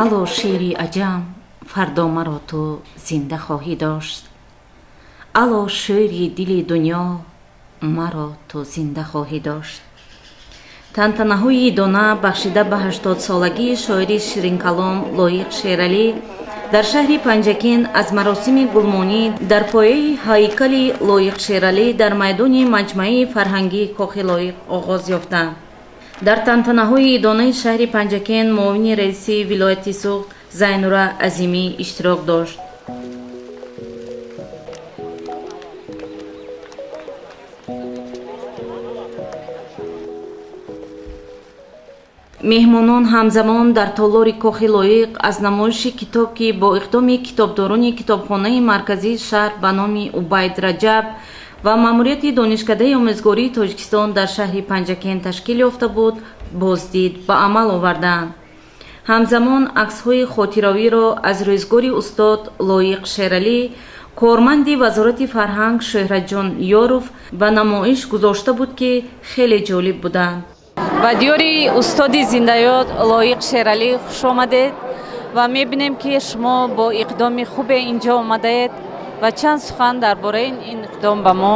Ало шери аҷам, фардо маро ту зинда хоҳӣ дошт. Ало шери дили дунё, маро ту зинда хоҳӣ дошт. Тантанаҳои идона бахшида ба 80-солагии шоири ширинкалом Лоиқ Шералӣ дар шаҳри Панҷакент аз маросими гулмонӣ дар пояи ҳайкали Лоиқ Шералӣ дар майдони маҷмааи фарҳангии Кохи Лоиқ оғоз ёфтанд. Дар тантанаҳои идонаи шаҳри Панҷакент муовини раиси вилояти Суғд Зайнура Азимӣ иштирок дошт. Меҳмонон ҳамзамон дар толори Кохи Лоиқ аз намоиши китоб, ки бо иқдоми китобдорони китобхонаи марказии шаҳр ба номи Убайд Раҷаб ва маъмурияти Донишкадаи омӯзгории Тоҷикистон дар шаҳри Панҷакент ташкил ёфта буд, боздид ба амал оварданд. Ҳамзамон аксҳои хотиравиро аз рӯзгори устод Лоиқ Шералӣ корманди Вазорати фарҳанг Шӯҳратҷон Ёров ба намоиш гузошта буд, ки хеле ҷолиб буданд. Ба диёри устоди зиндаёд Лоиқ Шералӣ хуш омадед ва мебинем, ки шумо бо иқдоми хубе инҷо омадаед ва чанд сухан дар бораи ин иқдом ба мо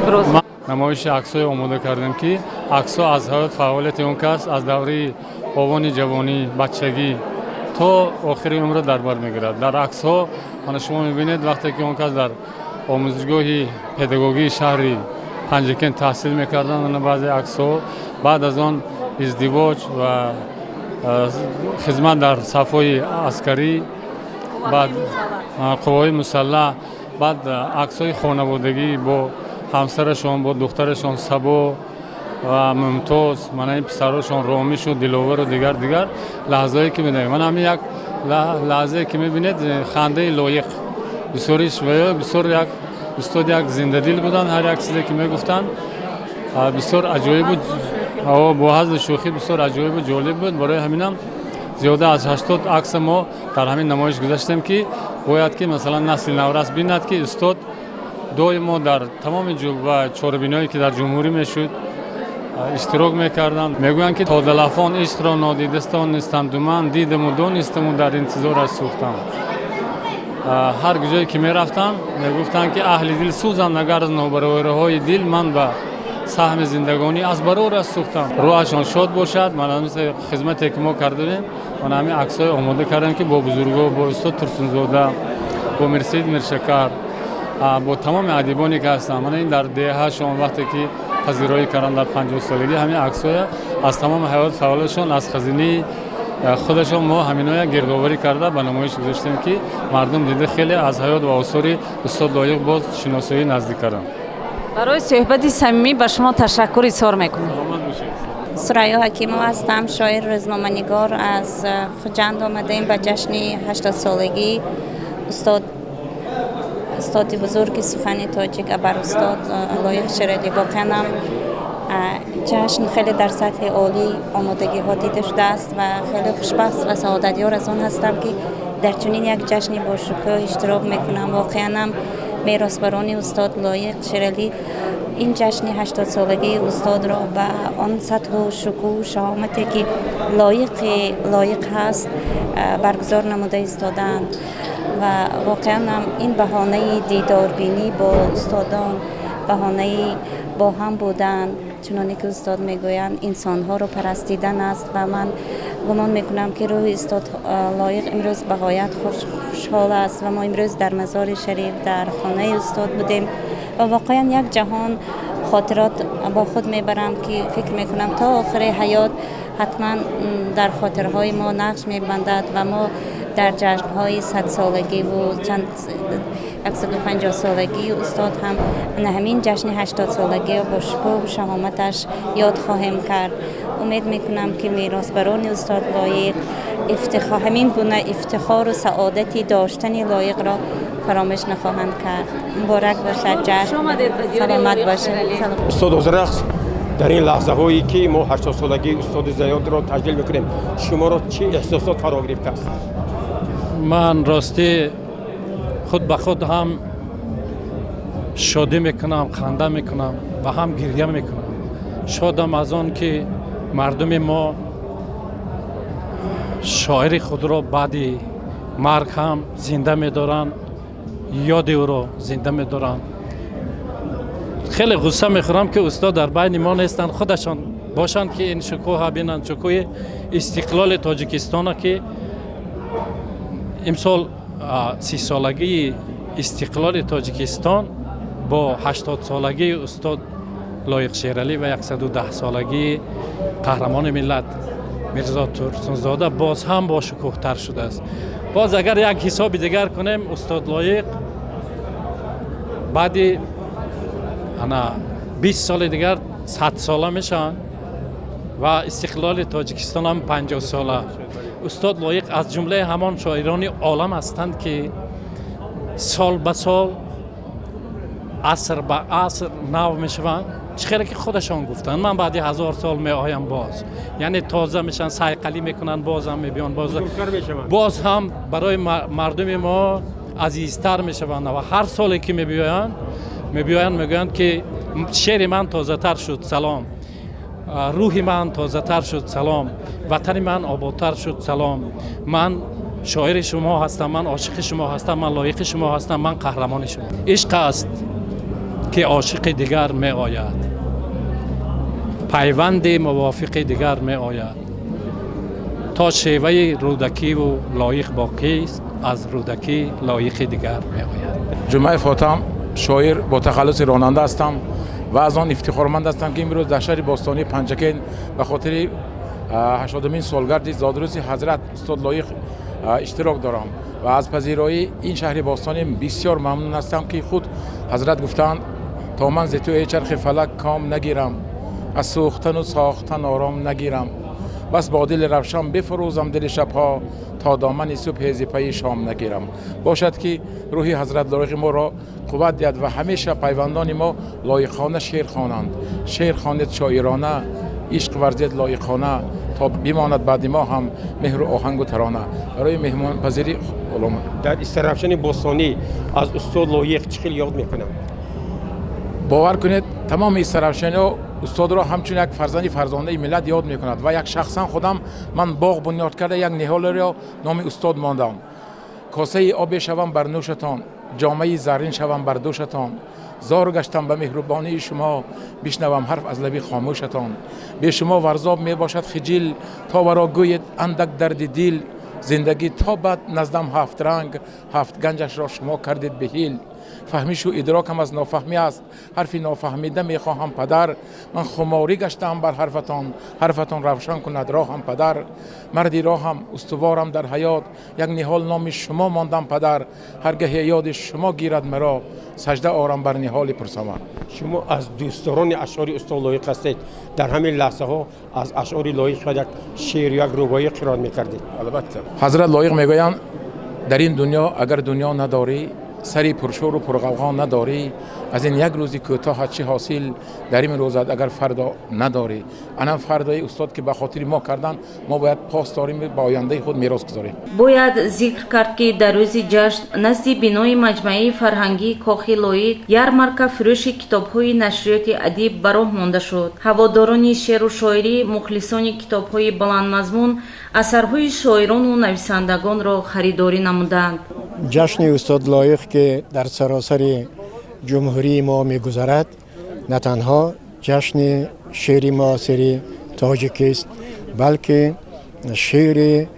иброз. Намоиши аксҳое омода кардем, ки аксҳо аз ҳаёт фаъолияти он кас аз давраи овони ҷавонӣ, бачагӣ то охири умрро дар бар мегирад. Дар аксҳо мана шумо мебинед, вақте ки он кас дар омӯзишгоҳи педагогии шаҳри Панҷакент таҳсил мекарданд, ана баъзе аксҳо, баъд аз он издивоҷ ва хизмат дар сафҳои аскарӣ, баъд қувваҳои мусаллаҳ, баъд аксҳои хонаводагӣ бо ҳамсарашон, бо духтарашон Сабо ва Мумтоз, мана ин писарошон Ромишу Диловару дигар дигар лаҳзаҳое ки медонем. Мана ҳамин як лаҳзае ки мебинед, хандаи Лоиқ бисёриш ва бисёр як устод, як зиндадил буданд. Ҳар як чизе ки мегуфтанд, бисёр аҷоиб буд, бо ҳазлу шӯхӣ, бисёр аҷоибу ҷолиб буд. Барои ҳаминам зиёда аз 80 акса мо дар ҳамин намоиш гузаштем, ки бояд ки масалан насли наврас бинад, ки устод доимо дар тамоми чорабиниҳое ки дар ҷумҳурӣ мешуд, иштирок мекарданд. Мегӯянд, ки то далафон ишқро нодидастон нистанду ман дидаму донистаму дар интизораш сӯхтам. Ҳар куҷое ки мерафтам, мегуфтанд, ки аҳли дил сӯзанд агар аз нобаровариҳои дил, ман ба саҳми зиндагонӣ аз барораш сӯхтам. Рӯҳашон шод бошад. Мана мисли хизмате ки мо кардем, мана ҳамин аксҳое омода кардем, ки бо бузурго, бо устод Турсунзода, бо Мирсаид Миршакар, бо тамоми адибоне ки ҳастанд, мана ин дар деҳашон вақте ки пазироӣ карданд дар 50-солагӣ, ҳамин аксҳоя аз тамоми ҳаёт фаъолиятшон, аз хазинаи худашон мо ҳаминоя гирдоварӣ карда ба намоиш гузоштем, ки мардум дида, хеле аз ҳаёт ва осори устод Лоиқ боз шиносоӣ наздик карданд. Барои суҳбати самимӣ ба шумо ташаккур изҳор мекунем. Саломат бошед. Сурайё Ҳакимова ҳастам, шоир, рӯзноманигор. Аз Хуҷанд омадаем ба ҷашни 80-солагии устод, устоди бузурги сухани тоҷик, абарустод Лоиқ Шералӣ. Воқеан ҳам ҷашн хеле дар сатҳи олӣ омодагиҳо дида шудааст ва хеле хушбахт ва саодатёр аз он ҳастам, ки дар чунин як ҷашни бошукӯҳ иштирок мекунам. Воқеан ҳам меросбарони устод Лоиқ Шералӣ ин ҷашни 80-солагии устодро ба он сатҳу шукӯҳу шаҳомате, ки лоиқ ҳаст, баргузор намуда истодаанд. Ва воқеан ҳам ин баҳонаи дидорбинӣ бо устодон, баҳонаи бо ҳам будан, чуноне ки устод мегӯянд, инсонҳоро парастидан аст. Ва ман гумон мекунам, ки рӯҳи устод Лоиқ имрӯз ба ғоят хушҳол аст. Ва мо имрӯз дар Мазори Шариф, дар хонаи устод будем ва воқеан як ҷаҳон хотирот бо худ мебарам, ки фикр мекунам, то охири ҳаёт ҳатман дар хотирҳои мо нақш мебандад. Ва мо дар ҷашнҳои 100-солагиву чанд 150-солагии устод ҳам ҳамин ҷашни 80-солагиро бо шукӯҳу шаҳоматаш ёд хоҳем кард. Умед мекунам, ки меросбарони устод Лоиқ ҳамин гуна ифтихору саодати доштани Лоиқро фаромӯш нахоҳанд кард. Муборак бошад ҷашн, саломат бошад. Устод Ҳозирақс, дар ин лаҳзаҳое ки мо 80-солагии устоди зиёдро таҷлил мекунем, шуморо чӣ эҳсосот фаро гирифтааст? Ман ростӣ худ ба худ ҳам шодӣ мекунам, ханда мекунам ва ҳам гирья мекунам. Шодам аз он ки мардуми мо Шоири худро баъди марг ҳам зинда медоранд, ёди ӯро зинда медоранд. Хеле ғусса мехӯрам, ки устод дар байни мо нестанд, худашон бошанд, ки ин шукӯҳа бинанд, шукӯҳи истиқлоли Тоҷикистона, ки имсол 30-солагии истиқлоли Тоҷикистон бо 80-солагии устод Лоиқ Шералӣ ва 110-солагии қаҳрамони миллат Мирзо Турсунзода боз ҳам бошукӯҳтар шудааст. Боз агар як ҳисоби дигар кунем, устод Лоиқ баъди ана 20 соли дигар 100-сола мешаванд ва истиқлоли Тоҷикистон ҳам 50-сола. Устод Лоиқ аз ҷумлаи ҳамон шоирони олам ҳастанд, ки сол ба сол, аср ба аср нав мешаванд. Чӣ хеле ки худашон гуфтанд: «Ман баъди 1000 сол меоям боз», яъне тоза мешаванд, сайқалӣ мекунанд, бозам мебиёнд, боз боз ҳам барои мардуми мо азизтар мешаванд. Ва ҳар соле ки мебиёянд, мегӯянд, ки шеъри ман тозатар шуд, салом, рӯҳи ман тозатар шуд, салом, ватани ман ободтар шуд, салом, ман шоири шумо ҳастам, ман ошиқи шумо ҳастам, ман лоиқи шумо ҳастам, ман қаҳрамони шумо. Ишқ аст, ки ошиқи дигар меояд, пайванди мувофиқи дигар меояд, то шеваи Рӯдакиву Лоиқ боқист, аз Рӯдакӣ Лоиқи дигар меояд. Ҷумъаи Фотам, шоир бо тахаллуси ронанда ҳастам ва аз он ифтихорманд ҳастам, ки имрӯз дар шаҳри бостонии Панҷакент ба хотири 80-умин солгарди зодрӯзи ҳазрат устод Лоиқ иштирок дорам ва аз пазироии ин шаҳри бостонӣ бисёр мамнун ҳастам, ки худ ҳазрат гуфтаанд: «То ман зи ту, эй чархи фалак, ком нагирам, аз сӯхтану сохтан ором нагирам. Бас бо дили равшан бифурӯзам дили шабҳо, то домани субҳе зи пайи шом нагирам». Бошад, ки рӯҳи ҳазрат Лоиқи моро қувват диҳад ва ҳамеша пайвандони мо лоиқона шеър хонанд. Шеър хонед шоирона, ишқ варзед лоиқона, то бимонад баъди мо ҳам меҳру оҳангу тарона. Барои меҳмонпазирӣ. Дар Истаравшани бостонӣ аз устод Лоиқ чӣ хел ёд мекунанд? Бовар кунед, тамоми истаравшаниҳо устодро ҳамчун як фарзанди фарзонаи миллат ёд мекунад ва як шахсан худам ман боғ бунёд карда, як ниҳолеро номи устод мондам. Косаи обе шавам бар нӯшатон, ҷомаи заррин шавам бар дӯшатон. Зор гаштам ба меҳрубонии шумо, бишнавам ҳарф аз лаби хомӯшатон. Бе шумо Варзоб мебошад хиҷил, то варо гӯед андак дарди дил. Зиндагӣ тобад наздам ҳафт ранг, ҳафт ганҷашро шумо кардед беҳил. Фаҳмишу идрокам аз нофаҳмӣ аст, ҳарфи нофаҳмида мехоҳам, падар. Ман хуморӣ гаштаам бар ҳарфатон, ҳарфатон равшан кунад роҳам, падар. Марди роҳам, устуворам дар ҳаёт, як ниҳол номи шумо мондам, падар. Ҳар гаҳе ёди шумо гирад маро, сажда орам бар ниҳоли пурсамар. Шумо аз дӯстдорони ашъори устод Лоиқ ҳастед. Дар ҳамин лаҳзаҳо аз ашъори Лоиқ шояд як шеър, як рубоӣ қироат мекардед. Албатта. Ҳазрат Лоиқ мегӯянд: «Дар ин дунё агар дунё надорӣ, сари пуршӯру пурғавғо надорӣ, аз ин як рӯзи кӯтоҳат чӣ ҳосил дар ин рӯзат, агар фардо надорӣ?» Ана фардои устод, ки ба хотири мо кардан, мо бояд пос дорем, ба ояндаи худ мерос гузорем. Бояд зикр кард, ки дар рӯзи ҷашн назди бинои маҷмааи фарҳангии Кохи Лоиқ ярмарка фурӯши китобҳои нашриёти «Адиб» ба роҳ монда шуд. Ҳаводорони шеъру шоирӣ, мухлисони китобҳои баландмазмун асарҳои шоирону нависандагонро харидорӣ намуданд. Ҷашни устод Лоиқ, ки дар саросари ҷумҳурии мо мегузарад, на танҳо ҷашни шеъри муосири тоҷикист, балки шеъри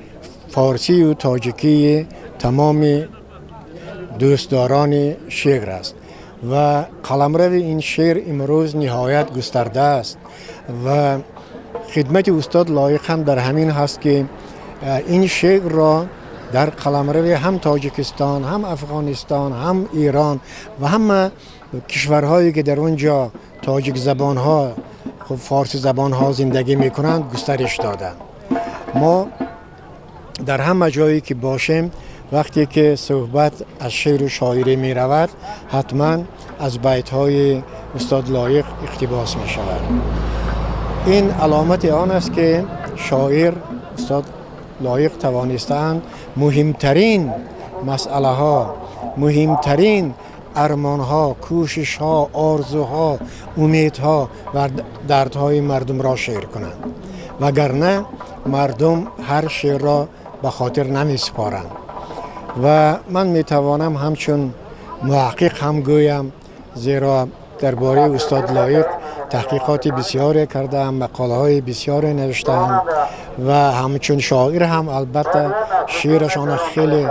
форсию тоҷикии тамоми дӯстдорони шеър аст ва қаламрави ин шеър имрӯз ниҳоят густарда аст. Ва хидмати устод Лоиқ ҳам дар ҳамин ҳаст, ки ин шеърро дар қаламрави ҳам Тоҷикистон, ҳам Афғонистон, ҳам Эрон ва ҳама кишварҳое, ки дар он ҷо тоҷик забонҳо, форсӣ забонҳо зиндагӣ мекунанд, густариш доданд. Мо дар ҳама ҷое ки бошем, вақте ки суҳбат аз шеъру шоирӣ меравад, ҳатман аз байтҳои устод Лоиқ иқтибос мешавад. Ин аломати он аст, ки шоир устод Лоиқ тавонистаанд муҳимтарин масъалаҳо, муҳимтарин армонҳо, кӯшишҳо, орзуҳо, умедҳо ва дардҳои мардумро шеър кунанд, вагарна Мардум ҳар шеърро ба хотир намесупоранд ва ман метавонам ҳамчун муҳаққиқ ҳам гӯям, зеро дар бораи устод Лоиқ таҳқиқоти бисёре кардаам, мақолаҳои бисёре навиштаам ва ҳамчун шоир ҳам албатта шеърашонро хеле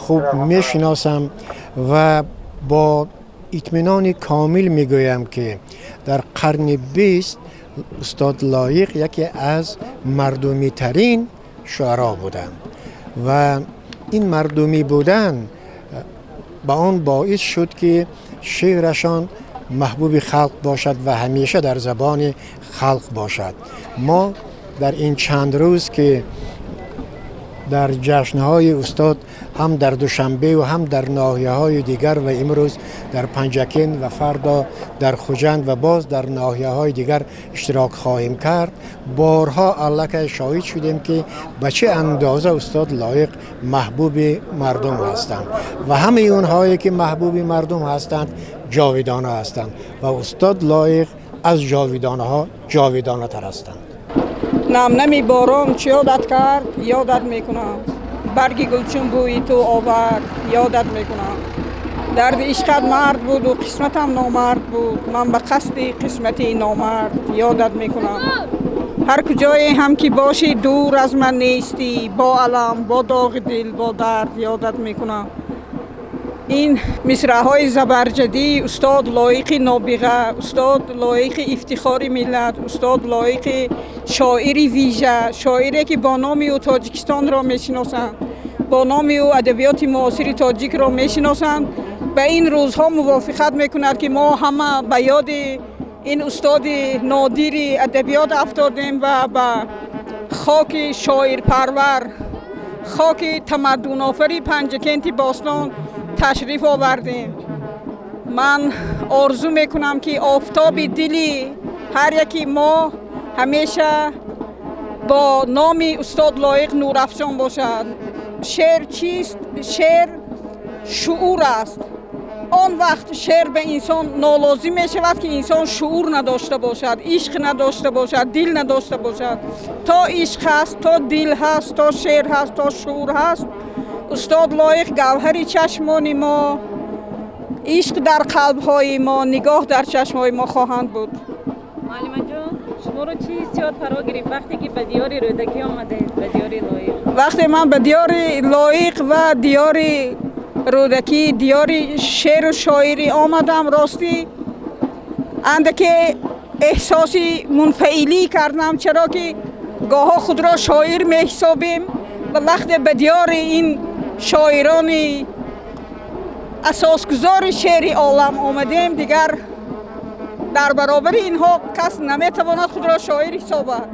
хуб мешиносам ва бо итминони комил мегӯям, ки дар қарни 20 устод Лоиқ яке аз мардумитарин шуаро буданд ва ин мардумӣ будан ба он боис шуд, ки шеърашон маҳбуби халқ бошад ва ҳамеша дар забони халқ бошад. Мо дар ин чанд рӯз, ки дар ҷашнҳои устод ҳам дар Душанбе ва ҳам дар ноҳияҳои дигар ва имрӯз дар Панҷакент ва фардо дар Хуҷанд ва боз дар ноҳияҳои дигар иштирок хоҳем кард, борҳо аллакай шоҳид шудем, ки ба чӣ андоза устод Лоиқ маҳбуби мардум ҳастанд ва ҳамаи онҳое ки маҳбуби мардум ҳастанд, ҷовидона ҳастанд ва устод Лоиқ аз ҷовидонаҳо ҷовидонатар ҳастанд. Намнами борон чӣ ёдат кард, ёдат мекунам. Барги гул чун бӯи ту овард, ёдат мекунам. Дарди ишқат мард буду қисматам номард буд, ман ба қасди қисмати номард ёдат мекунам. Ҳар куҷое ҳам ки бошӣ, дур аз ман нестӣ, бо алам, бо доғи дил, бо дард ёдат мекунам. Ин мисраъҳои забарҷадии устод Лоиқи нобиға, устод Лоиқи ифтихори миллат, устод Лоиқи шоири вижа, шоире ки бо номи ӯ Тоҷикистонро мешиносанд, бо номи ӯ адабиёти муосири тоҷикро мешиносанд, ба ин рӯзҳо мувофиқат мекунад, ки мо ҳама ба ёди ин устоди нодири адабиёт афтодем ва ба хоки шоирпарвар, хоки тамаддунофари Панҷакенти бостон ташриф овардем. Ман орзу мекунам, ки офтоби дили ҳар яки мо ҳамеша бо номи устод Лоиқ нурафшон бошад. Шеър чист? Шеър шуур аст. Он вақт шеър ба инсон нолозим мешавад, ки инсон шуур надошта бошад, ишқ надошта бошад, дил надошта бошад. То ишқ ҳаст, то дил ҳаст, то шеър ҳаст, то шуур ҳаст, устод Лоиқ гавҳари чашмони мо, ишқ дар қалбҳои мо, нигоҳ дар чашмҳои мо хоҳанд буд. Муаллимаҷон, шуморо чӣ ҳиссиёт фаро гирифт, вақте ки ба диёри Рӯдакӣ омадед, ба диёри Лоиқ? Вақте ман ба диёри Лоиқ ва диёри Рӯдакӣ, диёри шеъру шоирӣ омадам, ростӣ андаке эҳсоси мунфаилӣ кардам, чаро ки гоҳҳо худро шоир меҳисобем ва вақте ба диёри ин шоирони асосгузори шеъри олам омадем, дигар дар баробари инҳо кас наметавонад худро шоир ҳисобад.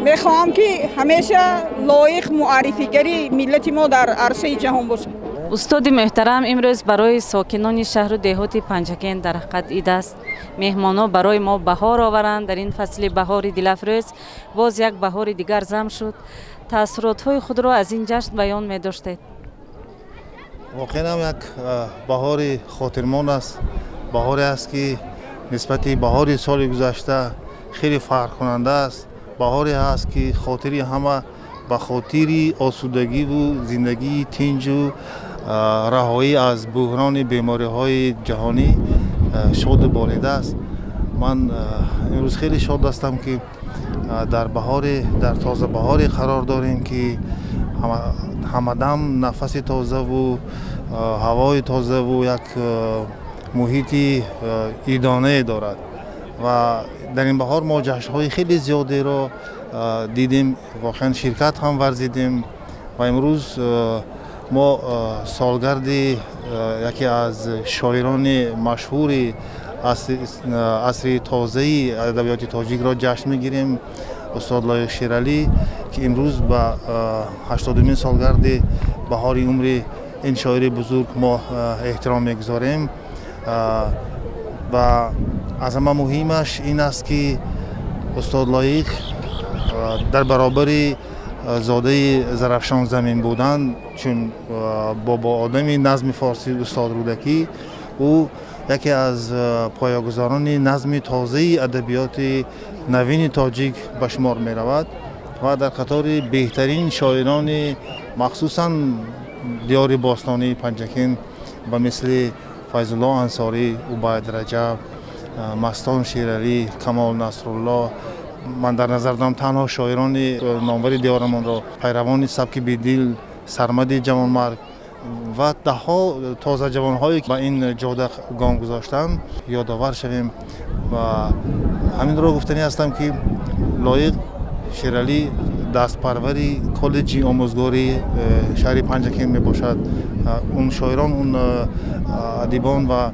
Мехоҳам, ки ҳамеша Лоиқ муаррифигари миллати мо дар арсаи ҷаҳон бошад. Устоди муҳтарам, имрӯз барои сокинони шаҳру деҳоти Панҷакент дар ҳақиқат ид аст. Меҳмонҳо барои мо баҳор оваранд. Дар ин фасли баҳори дилафрӯз боз як баҳори дигар зам шуд. Таассуротҳои худро аз ин ҷашн баён медоштед. Воқеан ҳам як баҳори хотирмон аст, баҳоре аст, ки нисбати баҳори соли гузашта хеле фарқкунанда аст, баҳоре аст, ки хотири ҳама ба хотири осудагиву зиндагии тинҷу раҳоӣ аз буҳрони бемориҳои ҷаҳонӣ шоду болида аст. Ман имрӯз хеле шод ҳастам, ки дар баҳоре, дар тозабаҳоре қарор дорем, ки ҳамадам нафаси тозаву ҳавои тозаву як муҳити идонае дорад. Ва дар ин баҳор мо ҷашнҳои хеле зиёдеро дидем, воқеан ширкат ҳам варзидем. Ва имрӯз мо солгарди яке аз шоирони машҳури асри тозаи адабиёти тоҷикро ҷашн мегирем, устод Лоиқ Шералӣ, ки имрӯз ба 80-умин солгарди баҳори умри ин шоири бузург мо эҳтиром мегузорем. Ва аз ҳама муҳимаш ин аст, ки устод Лоиқ дар баробари зодаи Зарафшонзамин будан, чун бобоодами назми форсӣ устод Рӯдакӣ, ӯ яке аз поягузорони назми тозаи адабиёти навини тоҷик ба шумор меравад. Ва дар қатори беҳтарин шоирони махсусан диёри бостонии Панҷакент ба мисли Файзулло Ансорӣ, Убайд Раҷаб, Мастон Шералӣ, Камол Насрулло, ман дар назар дорам танҳо шоирони номвари диёрамонро, пайравони сабки Бедил, Сармади Ҷавонмарг ва даҳҳо тозаҷавонҳое ки ба ин ҷода гом гузоштанд, ёдовар шавем. Ва ҳаминро гуфтанӣ ҳастам, ки Лоиқ Шералӣ дастпарвари коллеҷи омӯзгории шаҳри Панҷакент мебошад. Он шоирон, он адибон ва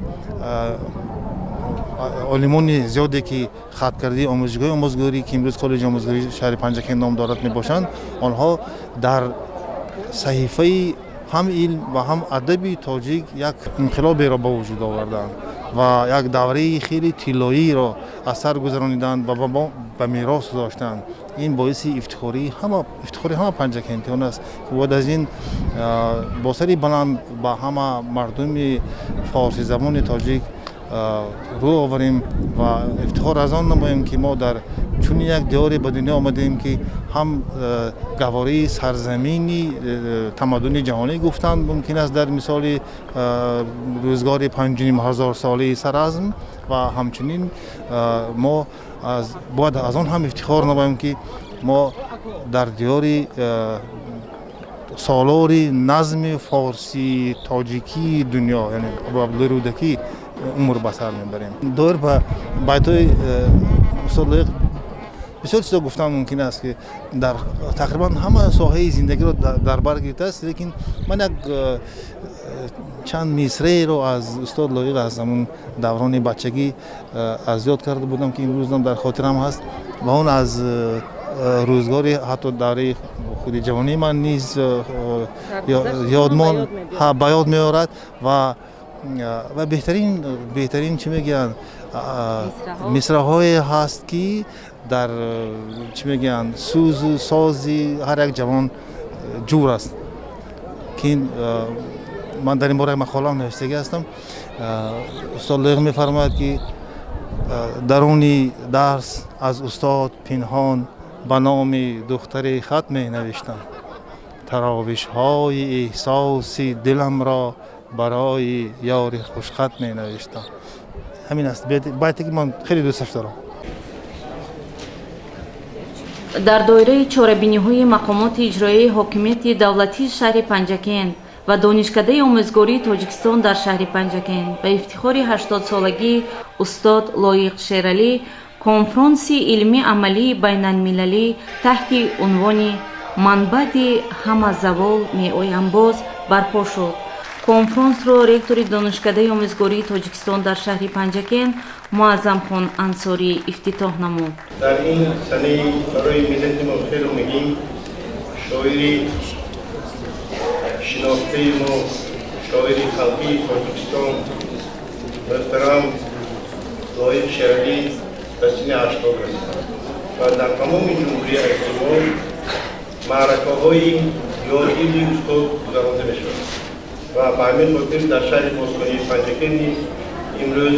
олимони зиёде, ки хаткардаи омӯзишгоҳи омӯзгорӣ, ки имрӯз коллеҷи омӯзгории шаҳри Панҷакент ном дорад, мебошанд, онҳо дар саҳифаи ҳам илм ва ҳам адаби тоҷик як инқилоберо ба вуҷуд оварданд ва як давраи хеле тиллоиро аз сар гузарониданд ва ба мо ба мерос гузоштанд. Ин боиси ифтихори ҳама панҷакентиён аст, ки бояд аз ин бо сари баланд ба ҳама мардуми форсизабони тоҷик рӯ оварем ва ифтихор аз он намоем, ки мо дар чунин як диёре ба дунё омадем, ки ҳам гаҳвораи сарзамини тамаддуни ҷаҳонӣ гуфтанд мумкин аст дар мисоли рӯзгори 5500-солаи Саразм, ва ҳамчунин мо бояд аз он ҳам ифтихор намоем, ки мо дар диёри солори назми форсии тоҷикии дунё, яъне Абуабдуллои Рӯдакӣ, умр ба сар мебарем. Доир ба байтҳои устод Лоиқ бисёр чизо гуфтан мумкин аст, ки дар тақрибан ҳама соҳаи зиндагиро дар бар гирифтааст, лекин ман як чанд мисраеро аз устод Лоиқ аз ҳамун даврони бачагӣ аз ёд карда будам, ки имрӯзам дар хотирам ҳаст ва он аз рӯзгори ҳатто давраи худи ҷавонии ман низ ёдмон ба ёд меорад ва беҳтарин, чӣ мегӯянд, мисраҳое ҳаст, ки дар, чӣ мегӯянд, сӯзу сози ҳар як ҷавон ҷур аст, ки ман дар ин бора мақолаам навиштагӣ ҳастам. Устод Лоиқ мефармояд, ки даруни дарс аз устод пинҳон ба номи духтари хат менавиштам, таровишҳои эҳсоси диламро барои ёри хушхат менавиштам. Ҳамин аст байте, ки ман хеле дӯсташ дорам. Дар доираи чорабиниҳои мақомоти иҷроияи ҳокимияти давлатии шаҳри Панҷакент ва Донишкадаи омӯзгории Тоҷикистон дар шаҳри Панҷакент ба ифтихори 80-солагии устод Лоиқ Шералӣ конфронси илмӣ-амалии байналмилалӣ таҳти унвони «Манбаъди ҳама завол меоям боз» барпо шуд. Конфронсро ректори Донишкадаи омӯзгории Тоҷикистон дар шаҳри Панҷакент Муаззамхон Ансорӣ ифтитоҳ намуд. Дар ин санаи барои миллати мо хеле муҳим шоири шинохтаи мо, шоири халқии Тоҷикистон муҳтарам Лоиқ Шералӣ ба синни 80 расиданд ва дар тамоми ҷумҳурии азизи мо маъракаҳои ёдгирии устод гузаронда мешавад ва ба ҳамин хотир дар шаҳри бостонии Панҷакент низ имрӯз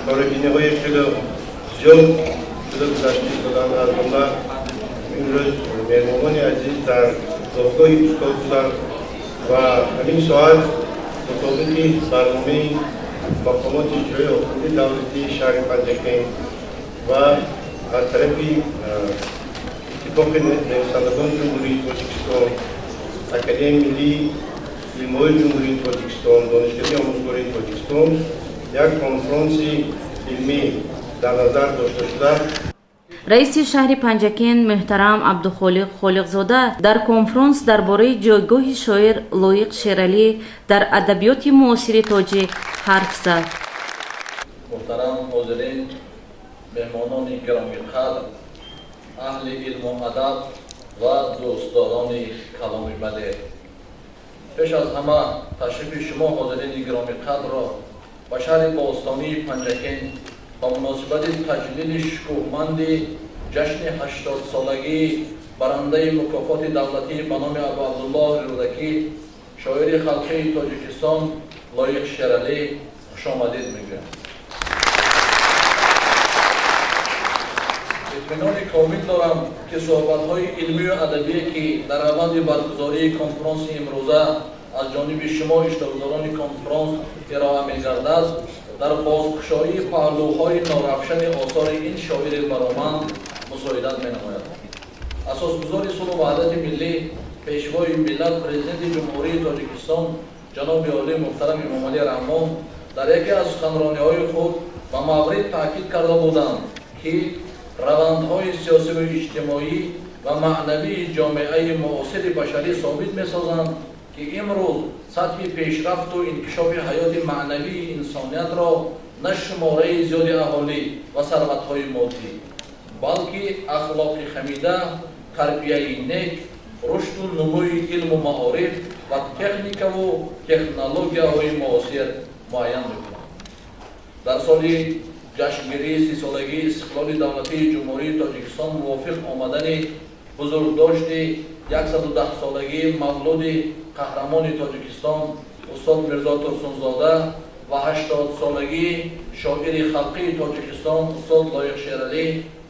чорабиниҳои хеле зиёд шуда гузашта истоданд. Аз ҷумла имрӯз меҳмонони азиз дар зодгоҳи устод буданд ва ҳамин соат мутобиқи барномаи мақомоти иҷроии ҳокимияти давлатии шаҳри Панҷакент ва аз тарафи Иттифоқи нависандагони Ҷумҳурии Тоҷикистон, Академияи миллии илмҳои Ҷумҳурии Тоҷикистон, Донишкадаи омӯзгории Тоҷикистон як конфронси илмӣ дар назар дошта шуда. Раиси шаҳри Панҷакент муҳтарам Абдухолиқ Холиқзода дар конфронс дар бораи ҷойгоҳи шоир Лоиқ Шералӣ дар адабиёти муосири тоҷик ҳарф зад. Муҳтарам ҳозирин, меҳмонони гиромиқадр, аҳли илму адаб ва дӯстдорони каломи бадеъ, пеш аз ҳама ташрифи шумо, ҳозирини гиромиқадрро, ба шаҳри бостонии Панҷакент ба муносибати таҷлили шукӯҳманди ҷашни 80-солагии барандаи мукофоти давлатӣ ба номи Абуабдуллоҳ Рӯдакӣ, шоири халқии Тоҷикистон Лоиқ Шералӣ хушомадид мегӯям. Итминони комил дорам, ки суҳбатҳои илмию адабие, ки дар раванди баргузории конфронси имрӯза аз ҷониби шумо, иштирокдорони конфронс, ироа мегардад, дар бозкушоии паҳлӯҳои норавшани осори ин шоири бароманд мусоидат менамояд. Асосгузори сулҳу ваҳдати миллӣ, Пешвои миллат, Президенти Ҷумҳурии Тоҷикистон ҷаноби олӣ муҳтарам Эмомалӣ Раҳмон дар яке аз суханрониҳои худ ба маврид таъкид карда буданд, ки равандҳои сиёсиву иҷтимоӣ ва маънавии ҷомеаи муосири башарӣ собит месозанд, ки имрӯз сатҳи пешрафту инкишофи ҳаёти маънавии инсониятро на шумораи зиёди аҳолӣ ва сарватҳои моддӣ, балки ахлоқи ҳамида, тарбияи нек, рушду нумӯи илму маориф ва техникаву технологияҳои муосир муайян мекунад. Дар соли ҷашнгирии 30-солагии истиқлоли давлатии Ҷумҳурии Тоҷикистон мувофиқ омадани бузургдошти 110-солагии мавлуди қаҳрамони Тоҷикистон устод Мирзо Турсунзода ва 80-солагии шоири халқии Тоҷикистон устод Лоиқ Шералӣ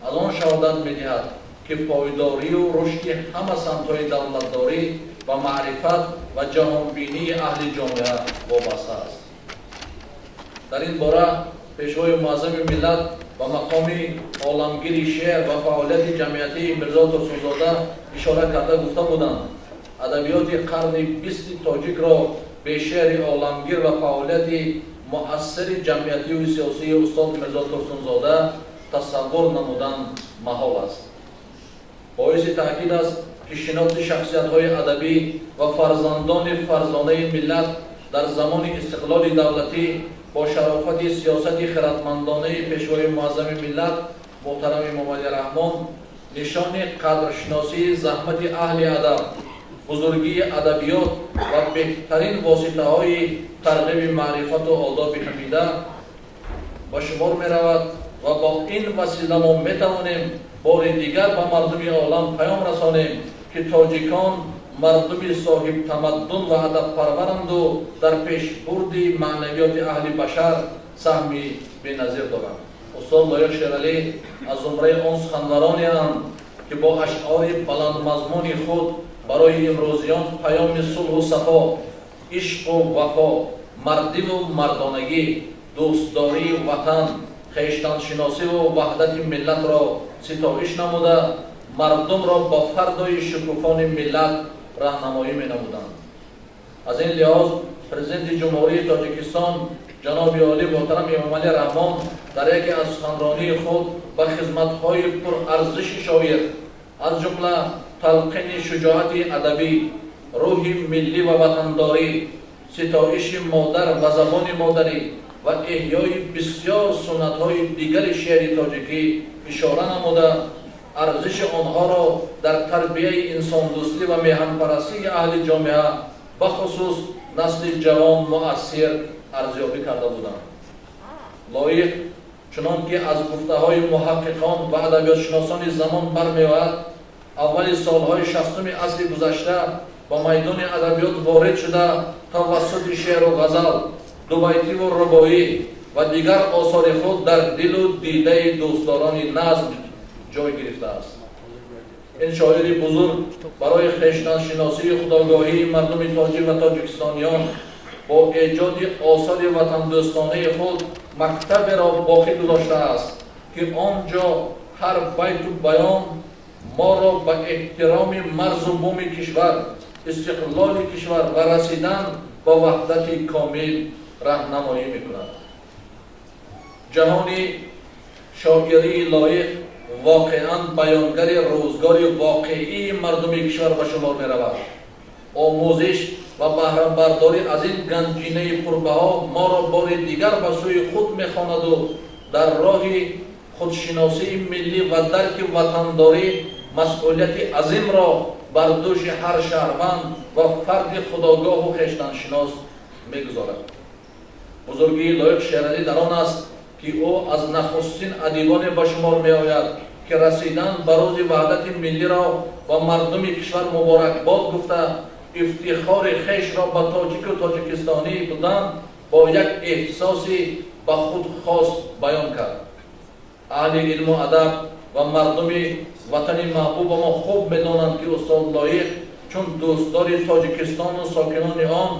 аз он шаҳодат медиҳад, ки пойдорию рушди ҳама самтҳои давлатдорӣ ба маърифат ва ҷаҳонбинии аҳли ҷомеа вобаста аст. Дар ин бора Пешвои муаззами миллат ба мақоми оламгири шеър ва фаъолияти ҷамъиятии Мирзо Турсунзода ишора карда гуфта буданд: «Адабиёти қарни бисти тоҷикро бе шеъри оламгир ва фаъолияти муассири ҷамъиятию сиёсии устод Мирзо Турсунзода тасаввур намудан маҳол аст». Боиси таъкид аст, ки шинохти шахсиятҳои адабӣ ва фарзандони фарзонаи миллат дар замони истиқлоли давлатӣ бо шарофати сиёсати хиратмандонаи Пешвои муаззами миллат муҳтарам Эмомалӣ Раҳмон нишони қадршиносии заҳмати аҳли адаб, бузургии адабиёт ва беҳтарин воситаҳои тарғиби маърифату одоби ҳамида ба шумор меравад ва бо ин васила мо метавонем бори дигар ба мардуми олам паём расонем, ки тоҷикон мардуми соҳибтамаддун ва адабпарваранду дар пешбурди маънавиёти аҳли башар саҳми беназир доранд. Устод Лоиқ Шералӣ аз зумраи он суханваронеанд, ки бо ашъори баландмазмуни худ барои имрӯзиён паёми сулҳу сафо, ишқу вафо, мардиву мардонагӣ, дӯстдории ватан, хештаншиносиву ваҳдати миллатро ситоиш намуда, мардумро ба фардои шукуфони миллат раҳнамоӣ менамуданд. Аз ин лиҳоз Президенти Ҷумҳурии Тоҷикистон ҷаноби олӣ муҳтарам Эмомалӣ Раҳмон дар яке аз суханронии худ ба хизматҳои пурарзиши шоир, аз ҷумла талқини шуҷоати адабӣ, рӯҳи миллӣ ва ватандорӣ, ситоиши модар ва забони модарӣ ва эҳёи бисёр суннатҳои дигари шеъри тоҷикӣ ишора намуда, арзиши онҳоро дар тарбияи инсондӯстӣ ва меҳанпарастии аҳли ҷомеа, бахусус насли ҷавон, муассир арзёбӣ карда буданд. Лоиқ, чунон ки аз гуфтаҳои муҳаққиқон ва адабиётшиносони замон бармеояд, аввали солҳои 60-уми асри гузашта ба майдони адабиёт ворид шуда, тавассути шеъру ғазал, дубайтиву рубоӣ ва дигар осори худ дар дилу дидаи дӯстдорони назм ҷой гирифтааст. Ин шоири бузург барои хештаншиносии худогоҳии мардуми тоҷик ва тоҷикистониён бо эҷоди осори ватандӯстонаи худ мактаберо боқӣ гузоштааст, ки он ҷо ҳар байту баён моро ба эҳтироми марзу буми кишвар, истиқлоли кишвар ва расидан ба ваҳдати комил раҳнамоӣ мекунад. Ҷаҳони шоирии Лоиқ воқеан баёнгари рӯзгори воқеии мардуми кишвар ба шумор меравад. Омӯзиш ва баҳрабардорӣ аз ин ганҷинаи пурбаҳо моро бори дигар ба сӯи худ мехонаду дар роҳи худшиносии миллӣ ва дарки ватандорӣ масъулияти азимро бар дӯши ҳар шаҳрванд ва фарди худогоҳу хештаншинос мегузорад. Бузургии Лоиқ Шералӣ дар он аст, ки ӯ аз нахустин адибоне ба шумор меояд, ки расидан ба рӯзи ваҳдати миллиро ба мардуми кишвар муборакбод гуфта, ифтихори хешро ба тоҷику тоҷикистонӣ будан бо як эҳсоси ба худ хос баён кард. Аҳли илму адаб Ва мардуми ватани маҳбубамо хуб медонанд, ки устод Лоиқ чун дӯстдори Тоҷикистону сокинони он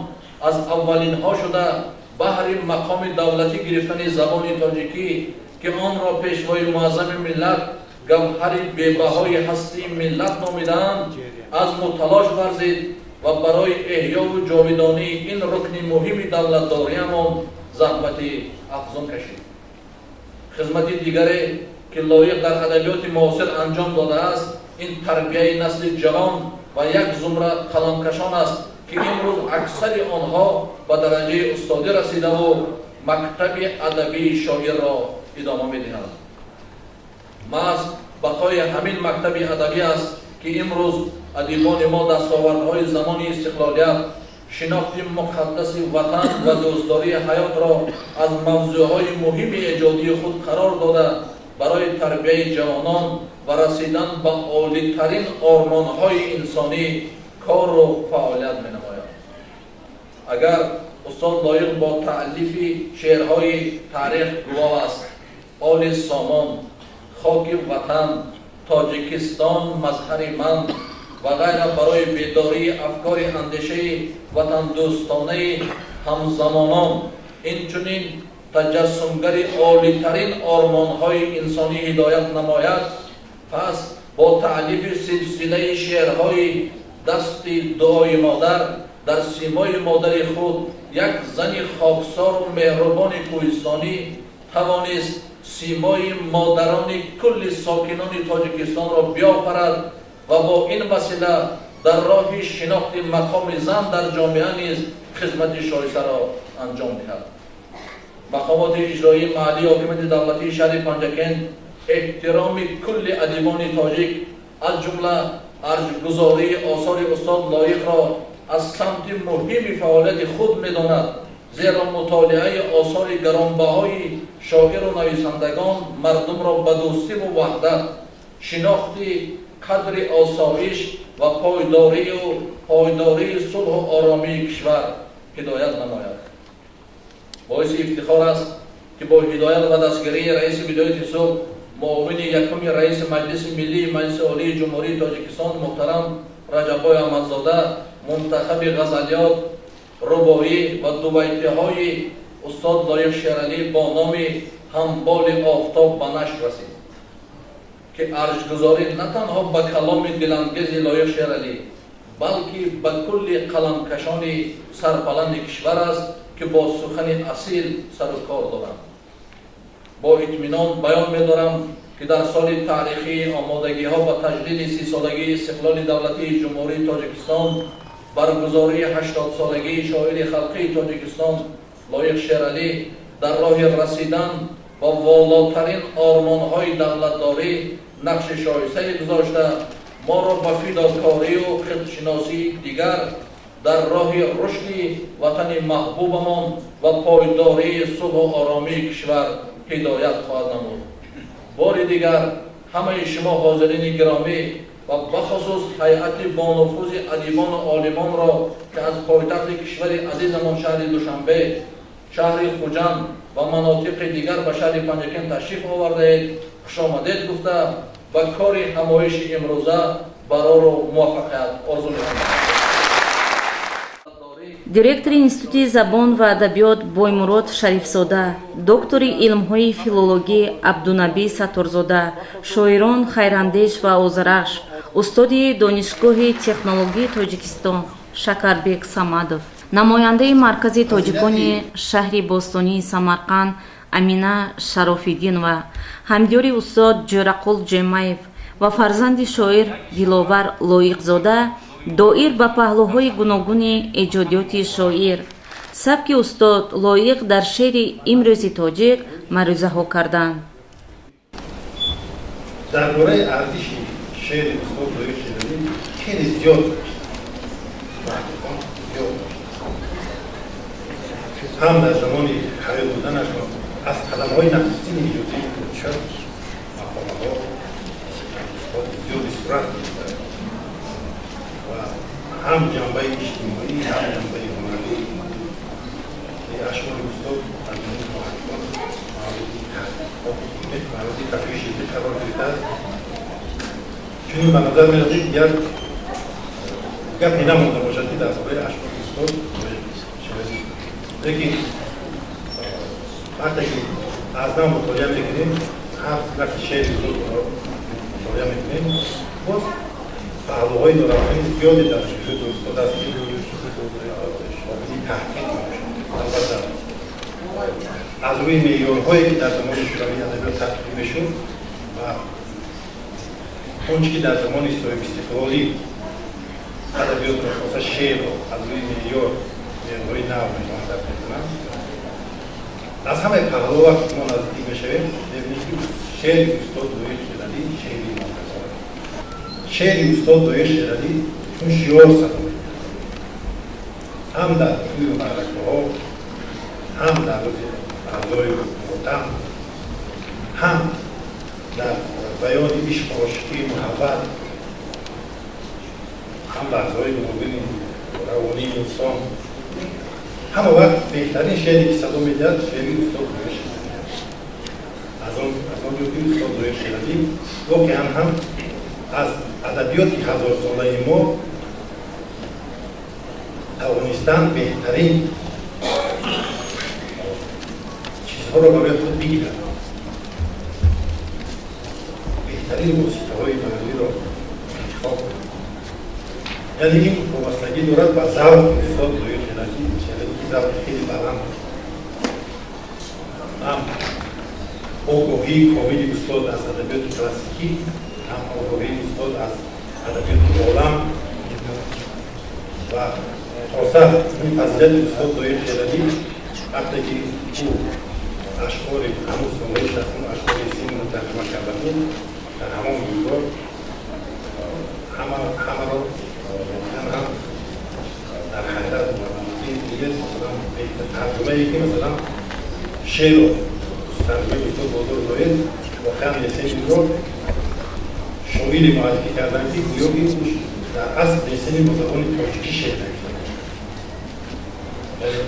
аз аввалинҳо шуда баҳри мақоми давлатӣ гирифтани забони тоҷикӣ, ки онро Пешвои муаззами миллат гавҳари бебаҳои ҳастии миллат номидаанд, азму талош варзид ва барои эҳёву ҷовидонии ин рукни муҳими давлатдориамон заҳмати афзун кашид. Хизмати дигаре, ки Лоиқ дар адабиёти муосир анҷом додааст, ин тарбияи насли ҷавон ва як зумра қаламкашон аст, ки имрӯз аксари онҳо ба дараҷаи устодӣ расидаву мактаби адабии шоирро идома медиҳанд. Маҳз бақои ҳамин мактаби адабӣ аст, ки имрӯз адибони мо дастовардҳои замони истиқлолият, шинохти муқаддаси ватан ва дӯстдории ҳаётро аз мавзӯъҳои муҳими эҷодии худ қарор дода, барои тарбияи ҷавонон ва расидан ба олитарин ормонҳои инсонӣ кору фаъолият менамоянд. Агар устод Лоиқ бо таълифи шеърҳои «Таърих гувоҳ аст», «Оли сомон», «Хоки ватан», «Тоҷикистон мазҳари ман» ва ғайра барои бедории афкори андешаи ватандӯстонаи ҳамзамонон, инчунин таҷассумгари олитарин ормонҳои инсонӣ ҳидоят намояд, пас бо таълифи силсилаи шеърҳои «Дасти дуои модар» дар симои модари худ, як зани хоксору меҳрубони кӯҳистонӣ, тавонист симои модарони кулли сокинони Тоҷикистонро биёфарад ва бо ин васила дар роҳи шинохти мақоми зан дар ҷомеа низ хизмати шоистаро анҷом диҳад. Мақомоти иҷроии маҳаллии ҳокимияти давлатии шаҳри Панҷакент эҳтироми кулли адибони тоҷик, аз ҷумла арҷгузории осори устод Лоиқро аз самти муҳими фаъолияти худ медонад, зеро мутолиаи осори гаронбаҳои шоиру нависандагон мардумро ба дӯстиву ваҳдат, шинохти қадри осоиш ва пойдории сулҳу оромии кишвар ҳидоят намояд. Боиси ифтихор аст, ки бо ҳидоят ва дастгирии раиси вилояти Суғд, муовини якуми раиси Маҷлиси Миллии Маҷлиси Олии Ҷумҳурии Тоҷикистон муҳтарам Раҷаббой Аҳмадзода мунтахаби ғазалиёт, рубоӣ ва дубайтиҳои устод Лоиқ Шералӣ бо номи «Ҳамболи офтоб» ба нашр расид, ки арҷгузорӣ на танҳо ба каломи дилангези Лоиқ Шералӣ, балки ба кулли қаламкашони сарбаланди кишвар аст, ки бо сухани асил сару кор доранд. Бо итминон баён медорам, ки дар соли таърихии омодагиҳо ба таҷлили 30-солагии истиқлоли давлатии Ҷумҳурии Тоҷикистон, баргузории 80-солагии шоири халқии Тоҷикистон Лоиқ Шералӣ дар роҳи расидан ба волотарин ормонҳои давлатдорӣ нақши шоистае гузошта, моро ба фидокорию худшиносии дигар дар роҳи рушди ватани маҳбубамон ва пойдории сулҳу оромии кишвар ҳидоят хоҳад намуд. Бори дигар ҳамаи шумо ҳозирини гиромӣ ва бахусус ҳайати бонуфузи адибону олимонро, ки аз пойтахти кишвари азизамон шаҳри Душанбе, шаҳри Хуҷанд ва манотиқи дигар ба шаҳри Панҷакент ташриф овардаед, хушомадед гуфта, ба кори ҳамоиши имрӯза барору муваффақият орзу мекунам. Директори Институти забон ва адабиёт Боймурод Шарифзода, доктори илмҳои филологӣ Абдунабӣ Сатторзода, шоирон Хайрандеш ва Озарахш, устоди Донишгоҳи технологии Тоҷикистон Шакарбек Самадов, намояндаи Маркази тоҷикони шаҳри бостонии Самарқанд Амина Шарофиддинова, ҳамдиёри устод Ҷӯрақул Ҷемаев ва фарзанди шоир Диловар Лоиқзода доир ба паҳлӯҳои гуногуни эҷодиёти шоир, сабки устод Лоиқ дар шеъри имрӯзи тоҷик маърӯзаҳо карданд. Дар бораи арзиши шеъри устод Лоиқ Шералӣ хеле зиёд зиёд, ҳам дар замони ҳаёт буданашон аз қадамҳои нахустини эҷодии худшон мақолаҳо зиёди сурат гирифта ва ҳам ҷанбаи иҷтимоӣ, ҳам ҷанбаи ҳунарӣ ашъори устод аз ҷониби муҳаққиқон мавриди мавриди пажӯҳиши илмӣ қарор гирифтааст. Чунин ба назар мерасид, дигар гапе намонда бошад, ки дар бораи ашъори устод Шералӣ. Лекин вақте ки аз нав мутолиа мекунем, ҳар вақти шеъри устодро мутолиа мекунем, боз паҳлӯҳои норавшани зиёде дар вуҷуди устод аст, ки қобили таҳқиқ мебошад. Албатта, аз рӯи меъёрҳое, ки дар замони шӯравӣ адабиёт тадқиқ мешуд, ва он чи ки дар замони соҳибистиқлолӣ адабиётро, хоса шеърро, аз рӯи меъёрҳои нав мехоҳанд тадқиқ кунанд, аз ҳамаи паҳлӯ вақте ки мо наздик мешавем, мебинем, ки шеъри устод Лоиқ Шералӣ шеъри нокасор аст. Шеъри устод Лоиқ Шералӣ чун шиёр садо медиҳад, ҳам дар тӯю маъракаҳо, ҳам дар рӯзи азою мотам, ҳам дар баёни ишқ, ошиқӣ, муҳаббат, ҳам лаҳзаҳои гуногуни равонии инсон. Ҳама вақт беҳтарин шеъре, ки садо медиҳад, шеъри устод Лоиқ Шералӣ аст. Аз он ҷо ки устод Лоиқ Шералӣ воқеан ҳам аз адабиёти ҳазорсолаи мо тавонистанд беҳтарин чизҳоро барои худ бигиранд, беҳтарин воситаҳои баёниро интихоб кунанд. Яъне ин вобастагӣ дорад ба завқи устод Лоиқ Шералӣ, ки завқи хеле баланд аст. Ҳам огоҳии комили устод аз адабиёти классикӣ, ҳам огоҳии устод аз адабиёти олам ва хоса ин фазилати устод Лоиқ Шералӣ, вақте ки ӯ ашъори ҳамун солҳои шастум ашъори Есенинро тарҷума карда буд, дар ҳамон рӯзгор ҳамаро воқеан ҳам дар ҳайрат оварданд. Дигар, масалан, тарҷумае ки, масалан, шеърро тарҷумаи устод Бозор Лоиқ, воқеан Есенинро шоире муаррифӣ карданд, ки гӯё ки дар асл Есенин бо забони тоҷикӣ шеър навишта бошад. Яъне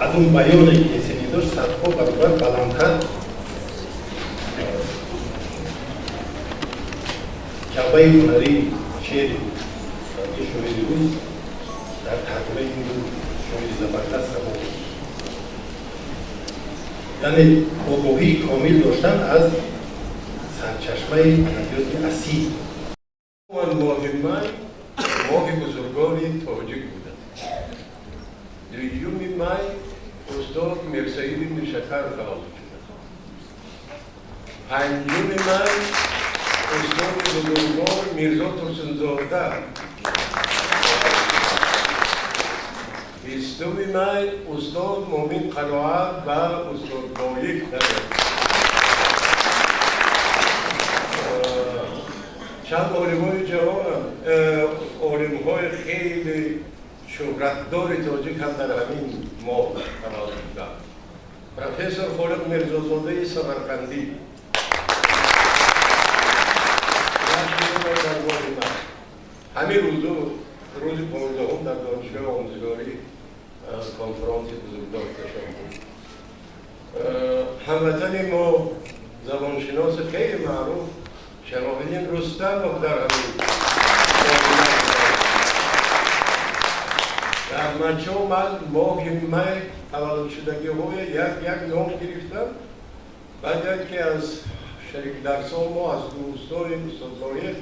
аз он баёне, ки Есенин дошт, садҳо баробар баландтар ҷанбаи ҳунарии шеъри ин шоири рус дар тарҷумаи ин ду шоири забардаст сабо. Яъне огоҳии комил доштан аз сарчашмаи адабиёти асил. Моҳи май моҳи бузургони тоҷик буданд. 2 май устод Мирсаиди Миршакар таваллуд шуданд. 5 май устоди бузургвор Мирзо Турсунзода. 20 май устод Мумин Қаноат ва устод Лоиқ. Чанд олимои ҷавонам, олимҳои хеле шӯҳратдори тоҷик ҳам дар ҳамин моҳ таваллуд шуданд. Профессор Холиқ Мирзозодаи Самарқандӣ дар моҳи май. Ҳамин рӯзу, рӯзи 15-ум, дар Донишгоҳи омӯзгорӣ конфронси бузургдошташон буд. Ҳамватани мо, забоншиноси хеле маъруф Шаробиддин Рустамов дар ҳамин. Дар маҷмӯъ ман моҳи май таваллудшудагиҳоя як як ном гирифтам. Баъд яке аз шарикдарсон мо, аз дӯстони устод Лоиқ,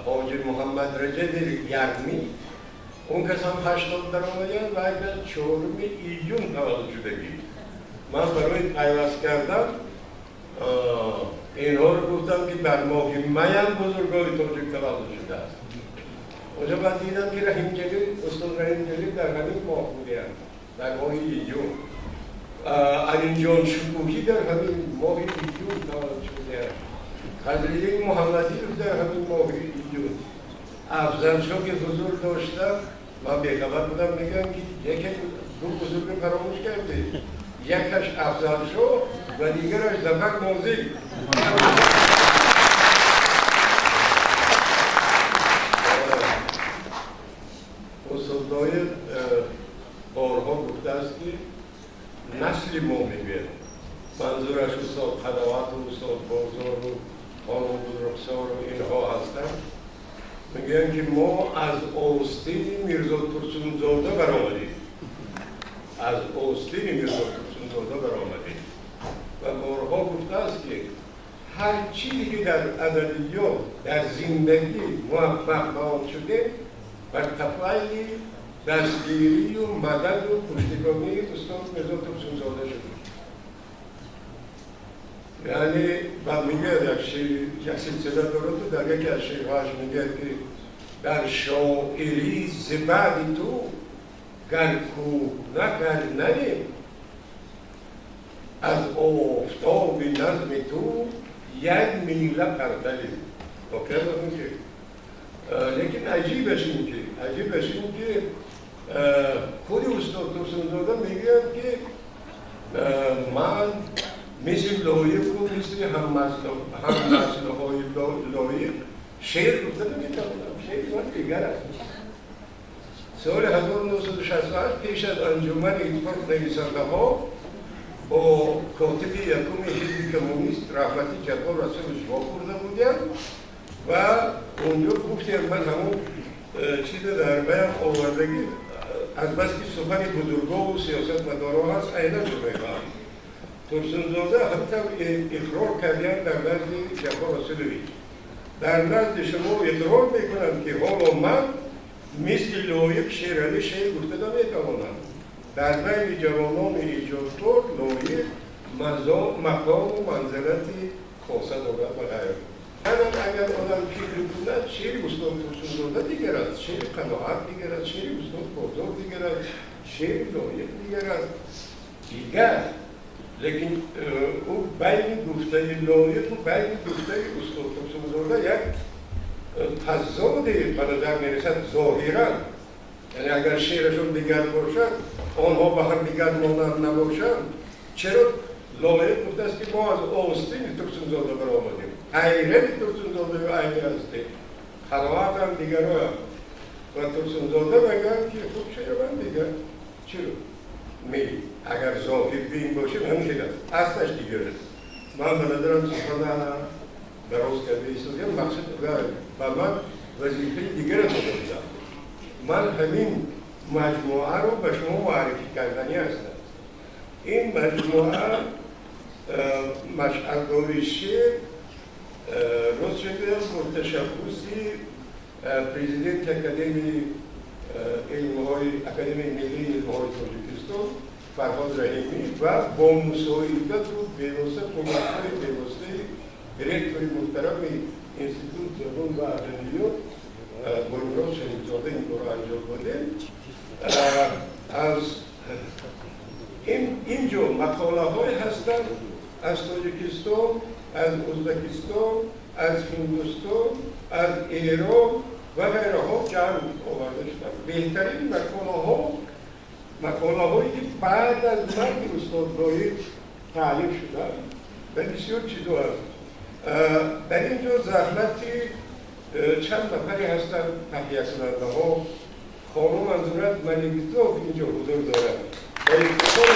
ҳоҷи Муҳаммад Раҷаби Ярмӣ, он кас ҳам 80 даромаданд ва як 4 июн таваллуд шудагӣ. Ман барои пайваст кардан инҳоро гуфтам, ки дар моҳи маям бузургони тоҷик таваллуд шудааст. Онҷо баъд дидам, ки Раҳимҷалил, устод Раҳимҷалил дар ҳамин моҳ буданд, дар моҳи июн. Алимҷон Шукӯҳӣ дар ҳамин моҳи июн таваллуд шудаанд. Фазлиддин Муҳаммадиев дар ҳамин моҳи июн. Афзалшо, ки ҳузур доштам, ман бехабар будам, мегӯям, ки яке ду бузурга фаромӯш кардед: якаш Афзалшо ва дигараш Зафар Нозим. Устод Лоиқ борҳо гуфтааст, ки насли мо, мегӯяд, манзураш устод Қаноат ва устод Бозор ва хонум Гулрухсор ва инҳо ҳастанд, мегӯянд ки мо аз остини Мирзо Турсунзода баромадем, аз остини Мирзо Турсунзода баромадем. Ва борҳо гуфтааст ки ҳар чизе ки дар адабиёт, дар зиндагӣ муваффақ ба он шудем, бар тафайли дастгирию мададу пуштибонии устод Мирзо Турсунзода шудем. Яъне баъд мегӯяд, як шеър, як силсила дорад, дар яке аз шеърҳояш мегӯяд ки дар шоирӣ зи баъди ту гар кӯҳна гар навем, аз офтоби назми ту як мила партавем. Воқеан ки лекин аҷибаш ин ки худи устод Турсунзода мегӯяд ки ман мисли Лоиқу мисли ҳамнаслҳои Лоиқ шеър гуфта наметавонам, шеъри ман дигар аст. Соли 1968 пеш аз анҷумани иттифоқ нависандаҳо бо котиби якуми ҳизби коммунист раҳматӣ Ҷаббор Расулович вохӯрда будем ва онҷо гуфтем, ман ҳамон чиза дар баям овардагӣ, азбаски сухани бузургову сиёсатмадоро ҳаст, айнан мехоҳам. Турсунзода ҳамтавр иқрор кардем дар назди Ҷаббор Расулович: дар назди шумо иқрор мекунам ки ҳоло ман мисли Лоиқ Шералӣ шеър гуфта наметавонам. Дар байни ҷавонони эҷодкор Лоиқ мақому манзилати хоса дорад ва ғайра. Манам агар одам фикр кунад, шеъри устод Турсунзода дигар аст, шеъри Қаноат дигар аст, шеъри устод Бозор дигар аст, шеъри Лоиқ дигар аст, дигар. Лекин ӯ байни гуфтаи Лоиқу байни гуфтаи устод Турсунзода як тазоде ба назар мерасад зоҳиран. Яъне агар шеърашон дигар бошад, онҳо ба ҳам дигар монанд набошанд, чаро Лоиқ гуфтааст ки мо аз остини Турсунзода баромадем, пайрави Турсунзода айни ҳастем, Қаноатам, дигароям? Ва Турсунзода мегӯяд ки хуб, шеъри ман дигар. Чиро ме агар зоҳирбин бошем, ҳамин хел аст, аслаш дигар аст. Ман ба назарам сухана дароз карда истодиам. Мақсад ба ман вазифаи дигаре дода будам, ман ҳамин маҷмӯаро ба шумо муаррифӣ карданӣ ҳастам. Ин маҷмӯа «Машъалгоҳи шеър», рост мегӯям, бо ташаббуси президенти Академияи илмҳои, Академияи миллии илмҳои Тоҷикистон Фарҳод Раҳимӣ ва бо мусоидату бевосита кӯмакҳои бевоситаи директори муҳтарами Институти забон ва адабиёт Боймурод Шарифзода ин корро анҷом додем. Аз инҷо мақолаҳое ҳастанд аз Тоҷикистон, аз Ӯзбекистон, аз Ҳиндустон, аз Эрон ва ғайраҳо ҷамъ оварда шуданд. Беҳтарин мақолаҳо, мақолаҳое ки баъд аз марги устод Лоиқ таълиф шуданд ва бисёр чизо ҳаст. Дар ин ҷо заҳмати чанд нафаре ҳастанд, таҳиякунандаҳо. Хонум Манзурат Маликзод инҷо ҳузур дорад ва ифтихори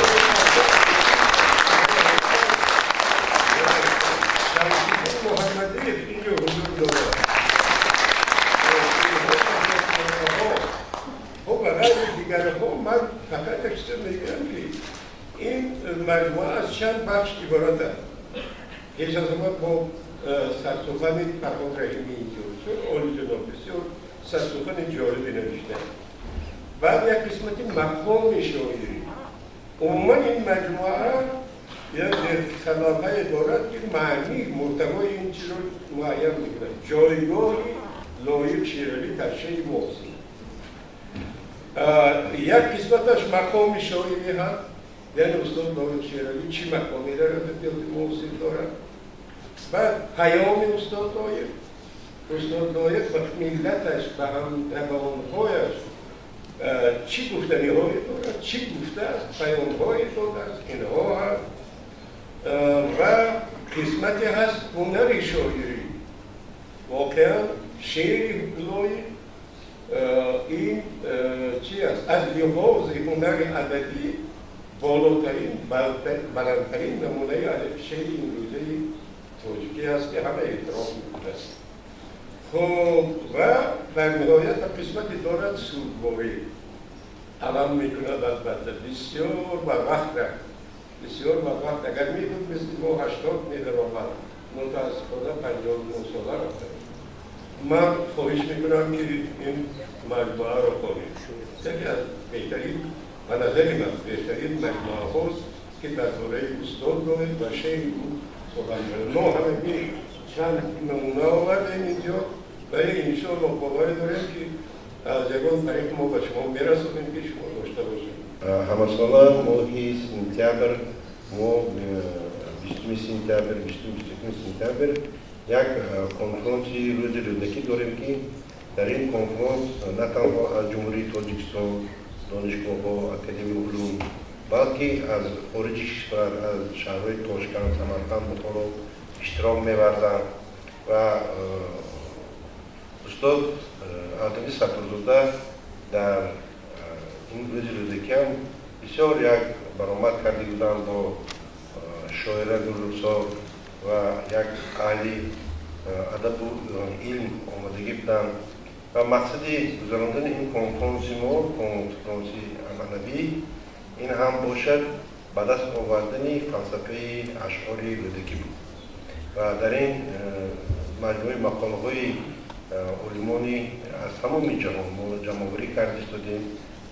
Шамсиддин Муҳаммадиев инҷо ҳузур дорад. Хуб, ба ғайри дигарҳо ман фақат як чиз мегӯям ки ин маҷмӯа аз чанд бахш иборат аст. Пеш аз ҳама бо сарсухани Фарҳод Раҳимӣ, инҷо бисёр олиҷаноб, бисёр сарсухани ҷолибе навиштаанд. Баъд як қисмати мақоми шоирӣ. Умуман ин маҷмӯа як хилофае дорад ки маъни муҳтавои ин чизро муайян мекунад: ҷойгоҳи Лоиқ Шералӣ дар шеъри муосир. Як қисматаш мақоми шоирӣ ҳаст, яъне устод Лоиқ Шералӣ чӣ мақоме дар адабиёти муосир дорад. Баъд паёми устод Лоиқ, устод Лоиқ ба миллаташ, ба ҳамдавонҳояш чӣ гуфтаниҳое дорад, чӣ гуфтааст, паёмҳое додааст, инҳо ҳаст. Ва қисмате ҳаст ҳунари шоирӣ. Воқеан шеъри Лоиқ ин чи аст аз лиҳози ҳунари адабӣ. Болотарин, баландтарин намунаи шеъри имрӯзаи тоҷикӣ ҳаст, ки ҳама эътироф мекунад. Хуб, ва дар ниҳоят қисмате дорад сӯгворӣ, алам мекунад. Албатта, бисёр барвақт рафт, бисёр барвақт. Агар мебуд, мисли мо 80 медаромад, мутаассифона 59 сола рафта. Ман хоҳиш мекунам, ки ин маҷмӯаро хонед. Яке аз беҳтарин, ба назари ман, беҳтарин маҷмӯаҳост, ки дар бораи устод лоиқ ва шеъри ӯ сухан дорад. Мо ҳамагӣ чанд намуна овардем инҷо, вале иншоаллоҳ боварӣ дорем, ки аз ягон тариқ мо ба шумо мерасонем, ки шумо дошта бошед. Ҳамасола моҳи сентябр, мо 20 сентябр, 20-21 сентябр як конфронси рӯзи Рӯдакӣ дорем, ки дар ин конфронс на танҳо аз Ҷумҳурии Тоҷикистон, донишгоҳҳо, Академияи улум, балки аз хориҷи кишвар, аз шаҳрҳои Тошканд, Самарқанд, Бухоро иштирок меварзанд. Ва устод Абдулӣ Саттурзода дар ин рӯзи Рӯдакиам бисёр як баромад карда буданд бо шоира Гулрухсор ва як аҳли адабу илм омодагӣ буданд. Ва мақсади гузарондани ин конфронси мо, конфронси анъанавӣ, ин ҳам бошад, ба даст овардани фалсафаи ашъори Рӯдакӣ буд. Ва дар ин маҷмӯи мақолаҳои олимони аз тамоми ҷаҳон мо ҷамъоварӣ карда истодем,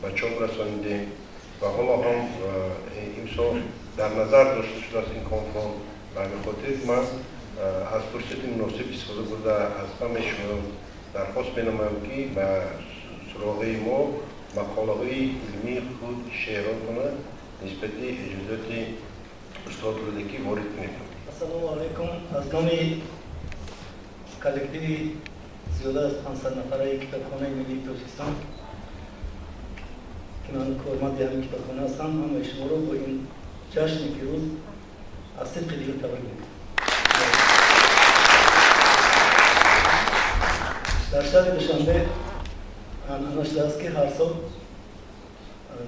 ба чоп расонидем. Ва ҳоло ҳам имсол дар назар дошта шудааст ин конфронс. Ба ҳамин хотир ман аз фурсати муносиб истифода бурда, аз ҳамаи шумо дархост менамоям, ки ба суроғаи мо мақолаҳои илмии худ, шеъротона нисбати эҷодиёти устод Рӯдакӣ ворид кунед. Ассалому алайкум! Аз номи коллективи зиёда аз 500 нафараи Китобхонаи миллии Тоҷикистон, ки ман корманди ҳамин китобхона ҳастам, ҳамаи шуморо бо ин ҷашни пирӯз аз сидқи дил табрик мекунам. Дар шаҳри Душанбе анъана шудааст, ки ҳар сол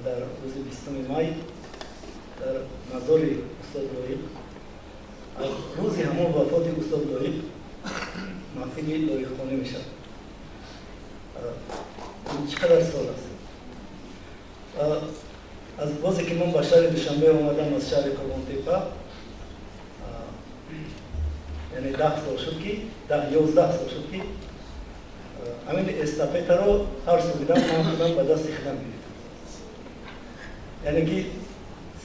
дар рӯзи 20 май дар мазори устод Лоиқ, аз рӯзи ҳамон вафоти устод Лоиқ, маҳфили лоиқхонӣ мешавад. Чӣ қадар сол аст, аз бозе ки ман ба шаҳри Душанбе омадам аз шаҳри Қурғонтеппа, яъне 10 сол шуд, ки 10, 11 сол шуд, ки ҳамин эстафетаро ҳар субҳидам ман худам ба дасти худам гирифтам. Яъне ки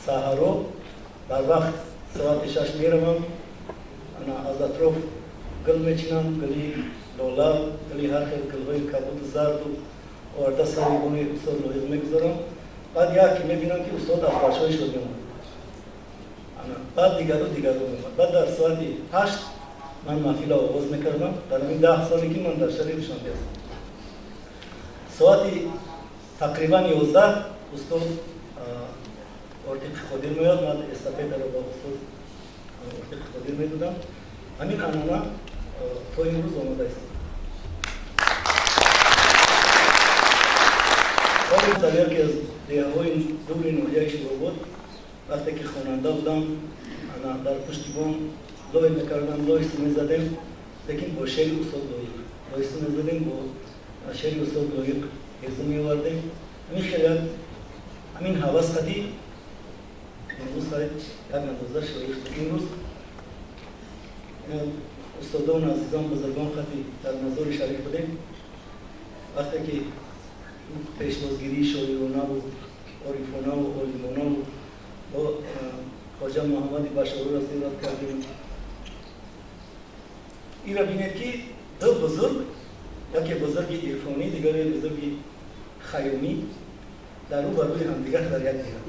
саҳаро бар вақт соати 6 меравам, ана аз атроф гул мечинам, гули лола, гули ҳар хел гулҳои кабуду зарду оварда сари боми устод Лоиқ мегузорам. Баъд як мебинам, ки устод аз баршои шуд меомад, баъд дигару дигару меомад. Баъд дар соати 8 ман маҳфила оғоз мекардам. Дар ҳамин 10 соле ки ман дар шаҳри Душанбе ҳастам, соати тақрибан 11 устод Ортиқи Қодир меояд. Ман эстафетаро ба устод Ортиқи Қодир медодам. Ҳамин анъана то имрӯз омода аст. Дар яке аз деҳаҳои дури ноҳияи Шӯробод, вақте ки хонанда будам, ана дар пушти бом лой мекардам, лойсу мезадем, лекин бо шеъри устод Лоиқ лойсу мезадем, бо шеъри устод Лоиқ ҳезу меовардем. Ҳамин хел ҳамин ҳавас қадӣ имрӯз як андоза шоир шуд. Имрӯз устодон, азизон, бузургон қади дар мазори шариф будем. Вақте ки пешвозгирии шоиронаву орифонаву олимонаву бо Хоҷа Муҳаммади Башоруро зиёрат кардем, инро бинед, ки ду бузург, яке бузурги ирфонӣ, дигаре бузурги хаёмӣ, дар рӯ ба рӯи ҳамдигар дар як деҳа.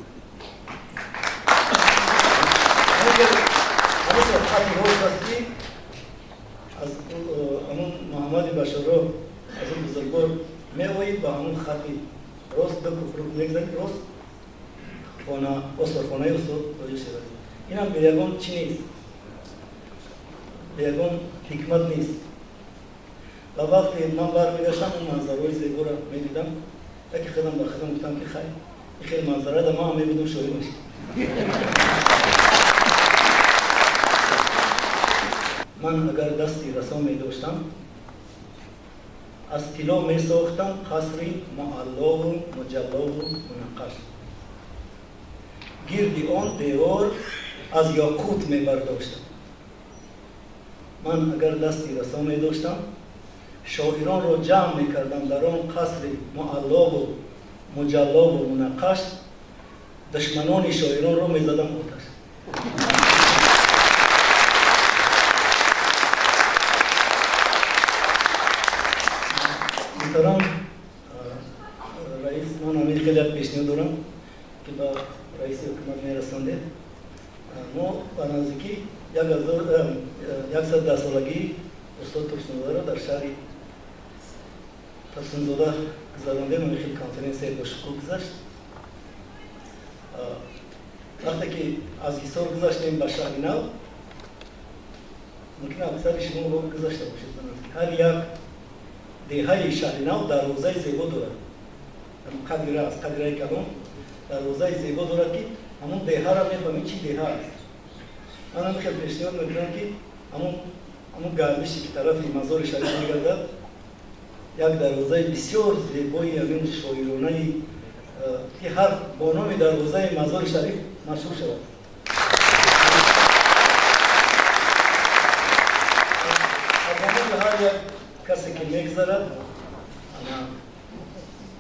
Хати рост аст, ки аз ҳамун Муҳаммади Башоро, аз он бузургвор меоӣ, ба ҳамун хати рост ду купрук мегзарӣ, рост хона, осорхонаи устод Лоиқ Шералӣ. Инам бе ягон чӣ нест, бе ягон ҳикмат нест. Ва вақте ман бармегаштам, он манзараҳои зеборо медидам, яке худам ба худам гуфтам, ки хай Хеле манзара да ман мебудам, шоир мешудам. Ман агар дасти расо медоштам, аз тилло месохтам қасри муаллову муҷаллову мунаққаш, гирди он девор аз ёқут мебардоштам. Ман агар дасти расо медоштам, шоиронро ҷамъ мекардам дар он қасри муаллову муҷаллову мунаққаш, душманони шоиронро мезадам оташ. Муҳтарам раис, ман ҳамин хеле як пешниҳод дорам, ки ба раиси ҳукумат мерасондед. Мо ба наздикӣ 110-солагии устод Турсунзодаро дар шаҳри Турсунзода гузарондем. Ҳамин хел конференсияи бошукӯҳ гузашт. Вақте ки аз Ҳисор гузаштем ба шаҳри нав, мумкин аксари шумо гузашта бошед, ба наздикӣ ҳар як деҳаи шаҳри нав дарвозаи зебо дорад. Қадира аз қадираи калон дарвозаи зебо дорад, ки ҳамон деҳаро мефаҳмед, чӣ деҳа аст. Ман ҳамин хел пешниҳод мекунам, ки ҳамон гардише, ки тарафи Мазори Шариф мегардад, як дарвозаи бисёр зебои ҳамин шоиронаи, ки ҳар бо номи дарвозаи Мазори Шариф машҳур шавад. Аз ҳамон ҳар як касе, ки мегзарад,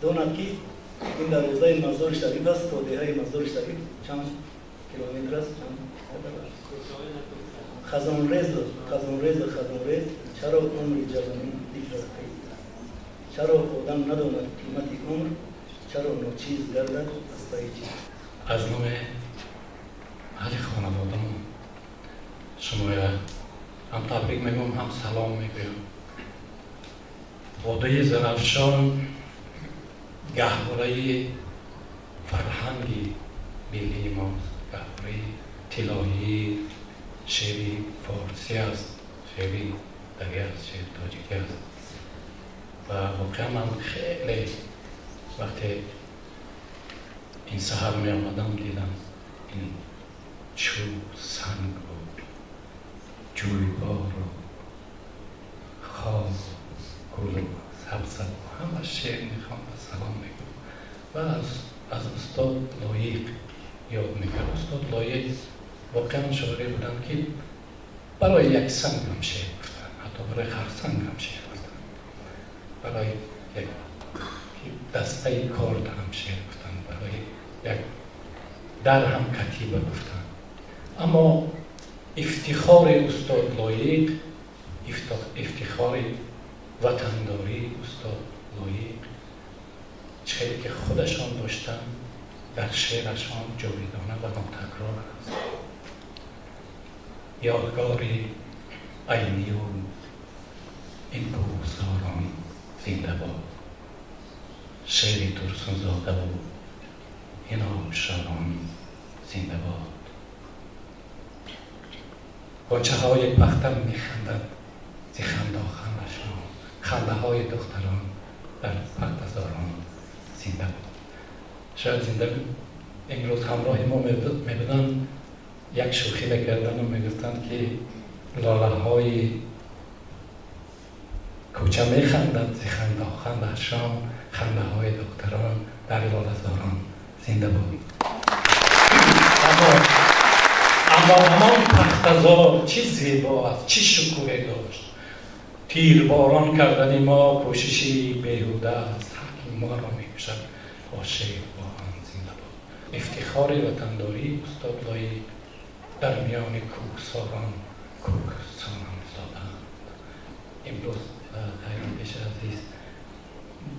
донад, ки ин дарвозаи Мазори Шариф аст. То деҳаи Мазори Шариф чанд километр аст, чанд аст. Хазонрез, хазонрез, хазонрез, чаро умри ҷавонӣ бигзарад тез? Чаро одам надонад қимати умр? Чаро ночиз гардад аз пайи чиз? Аз номи аҳли хонаводамон шумоя ҳам табрик мегӯям, ҳам салом мегӯям. Водаи Зарафшон гаҳвораи фарҳанги миллии мост, гаҳвораи тиллоии шеъри форсӣ аст, шеъри дарӣ аст, шеъри тоҷикӣ аст. Ва воқеан ман хеле вақте ин саҳар меомадам, дидам ин чӯб, сангу ҷӯйбору хок, гулу сабзаву ҳама шеър мехонд ва салом мегуфт ва аз устод Лоиқ ёд мекард. Устод Лоиқ воқеан шоире буданд, ки барои як санг ҳам шеър гуфтанд, ҳатто барои харсанг ҳам шеър гуфтанд, барои як дастаи корд ҳам шеър гуфтанд, барои як дар ҳам катиба гуфтанд. Аммо ифтихори устод Лоиқ, ифтихори ватандории устод Лоиқ, чӣ ки худашон доштанд, дар шеърашон ҷовидона ва нотакрор аст. Ёдгори Айнию ин кӯҳсорон зинда бод, шеъри Турсунзодаву ин обшорон зинда бод. Ғунчаҳои пахта механдад зи хандохандашон, хандаҳои духтарон дар пахтазорон зинда бод. Шояд зинда имрӯз ҳамроҳи мо мебуданд, як шӯхӣ мекардану мегуфтанд, ки лолаҳои кӯча механдад зи хандохандашон, хандаҳои духтарон дар лолазорон зинда бод. Аммо ҳамон пахтазор чӣ зебо аст, чӣ шукӯҳе дошт. Тирборон кардани мо кӯшиши беҳуда аст, ҳар ки моро мекушад бо шеър бо ҳам зинда бод. Ифтихори ватандории устод Лоиқ дар миёни кӯҳсорон кӯҳсонам зодаанд. Имрӯз хайрандеши азиз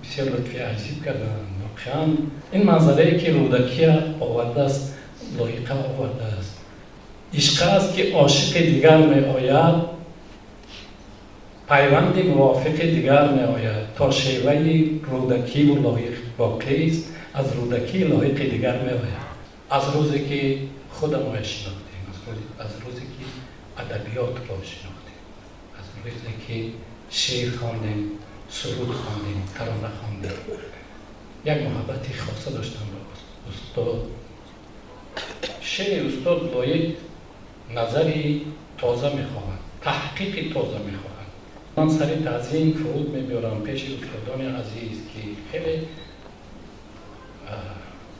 бисёр лутфи аҷиб карданд. Воқеан ин манзарае, ки Рӯдакия овардааст, Лоиқа овардааст, ишқ аст, ки ошиқи дигар меояд, пайванди мувофиқи дигар меояд. То шеваи Рӯдакиву Лоиқ боқист, аз Рӯдакӣ Лоиқи дигар меояд. Аз рӯзе ки худамоя шинохтем, аз рӯзе ки адабиётро шинохтем, аз рӯзе ки шеър хондем, суруд хондем, тарона хондем, як муҳаббати хоса доштам ба Устод, шеъри устод Лоиқ назари тоза мехоҳад, таҳқиқи тоза мехоҳад. Ман сари таъзим фуруд мебиёрам пеши устодони азиз, ки хеле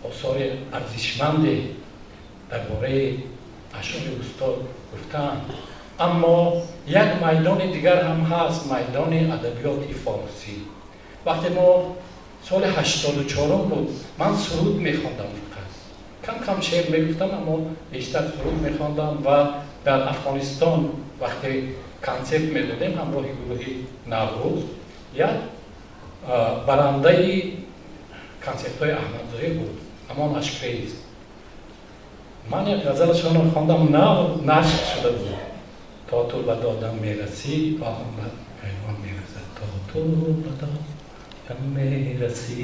осори арзишманде дар бораи ашъори устод гуфтаанд. Аммо як майдони дигар ҳам ҳаст, майдони адабиёти форсӣ. Вақте мо соли 84-ум буд, ман суруд мехондам, фақат кам кам шеър мегуфтам, аммо бештар суруд мехондам. Ва дар Афғонистон вақте консерт медодем ҳамроҳи гурӯҳи Наврӯз, як барандаи консертҳои Аҳмадзоҳир буд, ҳамон Ашкрез. Ман як ғазалашонро хондам, нав нашр шуда буд. То ту ба додам мерасӣ, оҳам ба ҳайвон мерасад. То ту ба додам мерасӣ,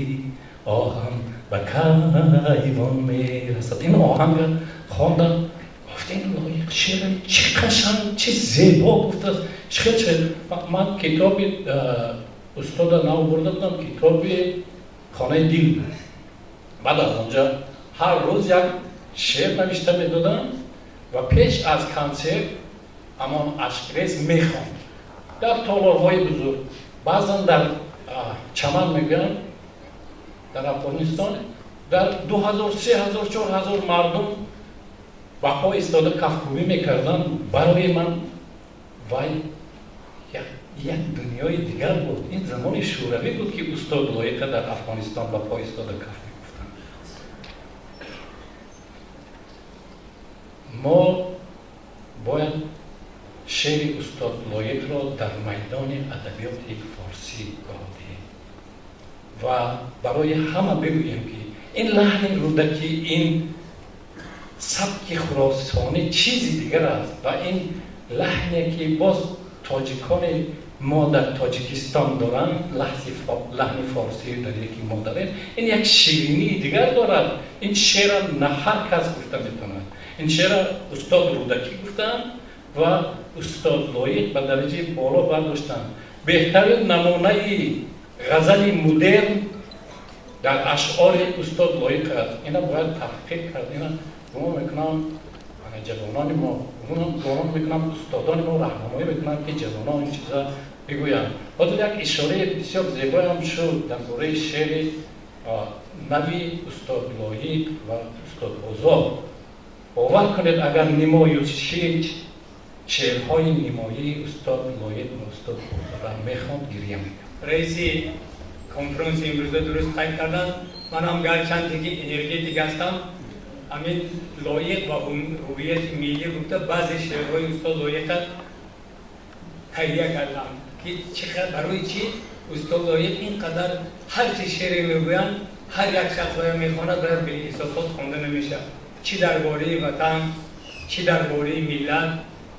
оҳам ба кайвон мерасад. Ин оҳанга хондам, гуфт ин Лоиқ шеъра чӣ қашанг, чӣ зебо гуфтааст. Хел шеър. Ман китоби устода нав бурда будам, китоби хонаи дил буд. Баъд аз онҷа ҳар рӯз як шеър навишта медодам ва пеш аз консерт ҳамон Ашкрез мехонд дар толорҳои бузург, баъзан дар чаман мегӯянд дар Афғонистон, дар 2000, 3000, 4000 мардум ба по истода кафкӯбӣ мекарданд. Барои ман вай як дунёи дигар буд. Ин замони шӯравӣ буд, ки устод Лоиқа дар Афғонистон ба по истода каф мегуфтанд. Мо бояд шеъри устод Лоиқро дар майдони адабиёти форсӣ баҳо диҳем ва барои ҳама бигӯем, ки ин лаҳни Рӯдакӣ, ин сабки хуросонӣ чизи дигар аст ва ин лаҳне, ки боз тоҷикони мо дар Тоҷикистон доранд, лаҳни форсии дарие, ки мо дорем, ин як ширинии дигар дорад. Ин шеъра на ҳар кас гуфта метавонад. Ин шеъра устод Рӯдакӣ гуфтаанд ва устод Лоиқ ба дараҷаи боло бардоштанд. Беҳтарин намунаи ғазали мудерн дар ашъори устод Лоиқ аст. Ина бояд таҳқиқ кард. Ина гумон мекунам ҷавонони мо, гумон мекунам устодони мо раҳнамоӣ мекунанд, ки ҷавонон ин чиза бигӯянд. Ҳозир як ишораи бисёр зебоям шуд дар бораи шеъри нави устод Лоиқ ва устод Озод. Бовар кунед, агар нимою шеърҳои нимоии устод Лоиқ ва устод Озодро мехонд, гиря мекард. Раиси конфронси имрӯза дуруст қайд карданд. Ман ҳам гарчанде ки энергетик ҳастам, ҳамин Лоиқ ва ҳуввияти миллӣ гуфта баъзе шеърҳои устод Лоиқро таҳия кардам, ки барои чӣ устод Лоиқ ин қадар ҳар чи шеъре мегӯянд, ҳар як шахс оя мехонад, бояд беэҳсосот хонда намешавад. Чӣ дар бораи ватан, чӣ дар бораи миллат,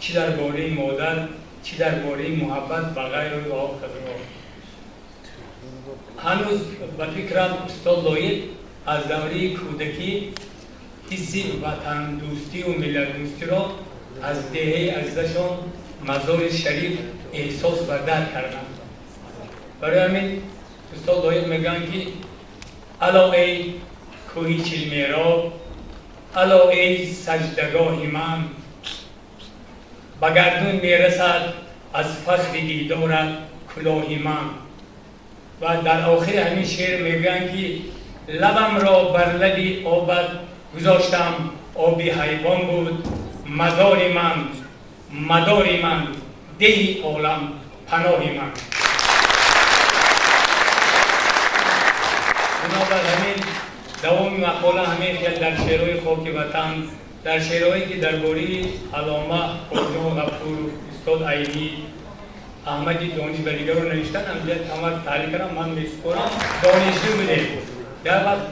чӣ дар бораи модар, чӣ дар бораи муҳаббат ва ғайру ва ҳоказо. Ҳанӯз ба фикрам устод Лоиқ аз давраи кӯдакӣ ҳисси ватандӯстию миллатдӯстиро аз деҳаи азизашон Мазори Шариф эҳсос ва дарк карданд. Барои ҳамин устод Лоиқ мегӯянд, ки ало эй кӯҳи Чилмероб, ало эй саҷдагоҳи ман, ба гардун мерасад аз фахри дидорат кулоҳи ман. Ва дар охири ҳамин шеър мегӯянд, ки лабамро бар лаби обат гузоштам, оби ҳайвон буд мазори ман, мадори ман, деҳи олам паноҳи ман. Бинобар ҳамин давоми мақола ҳамин хел дар шеърҳои хоки ватан, дар шеърҳое ки дар бораи Аллома Хоҷа Ғафуров, устод Айнӣ, Аҳмади Дониш ва дигарро навиштан, ҳамҷоя тамак таҳлил кардам. Ман месупорам. Донишҷӯ будем. Як вақт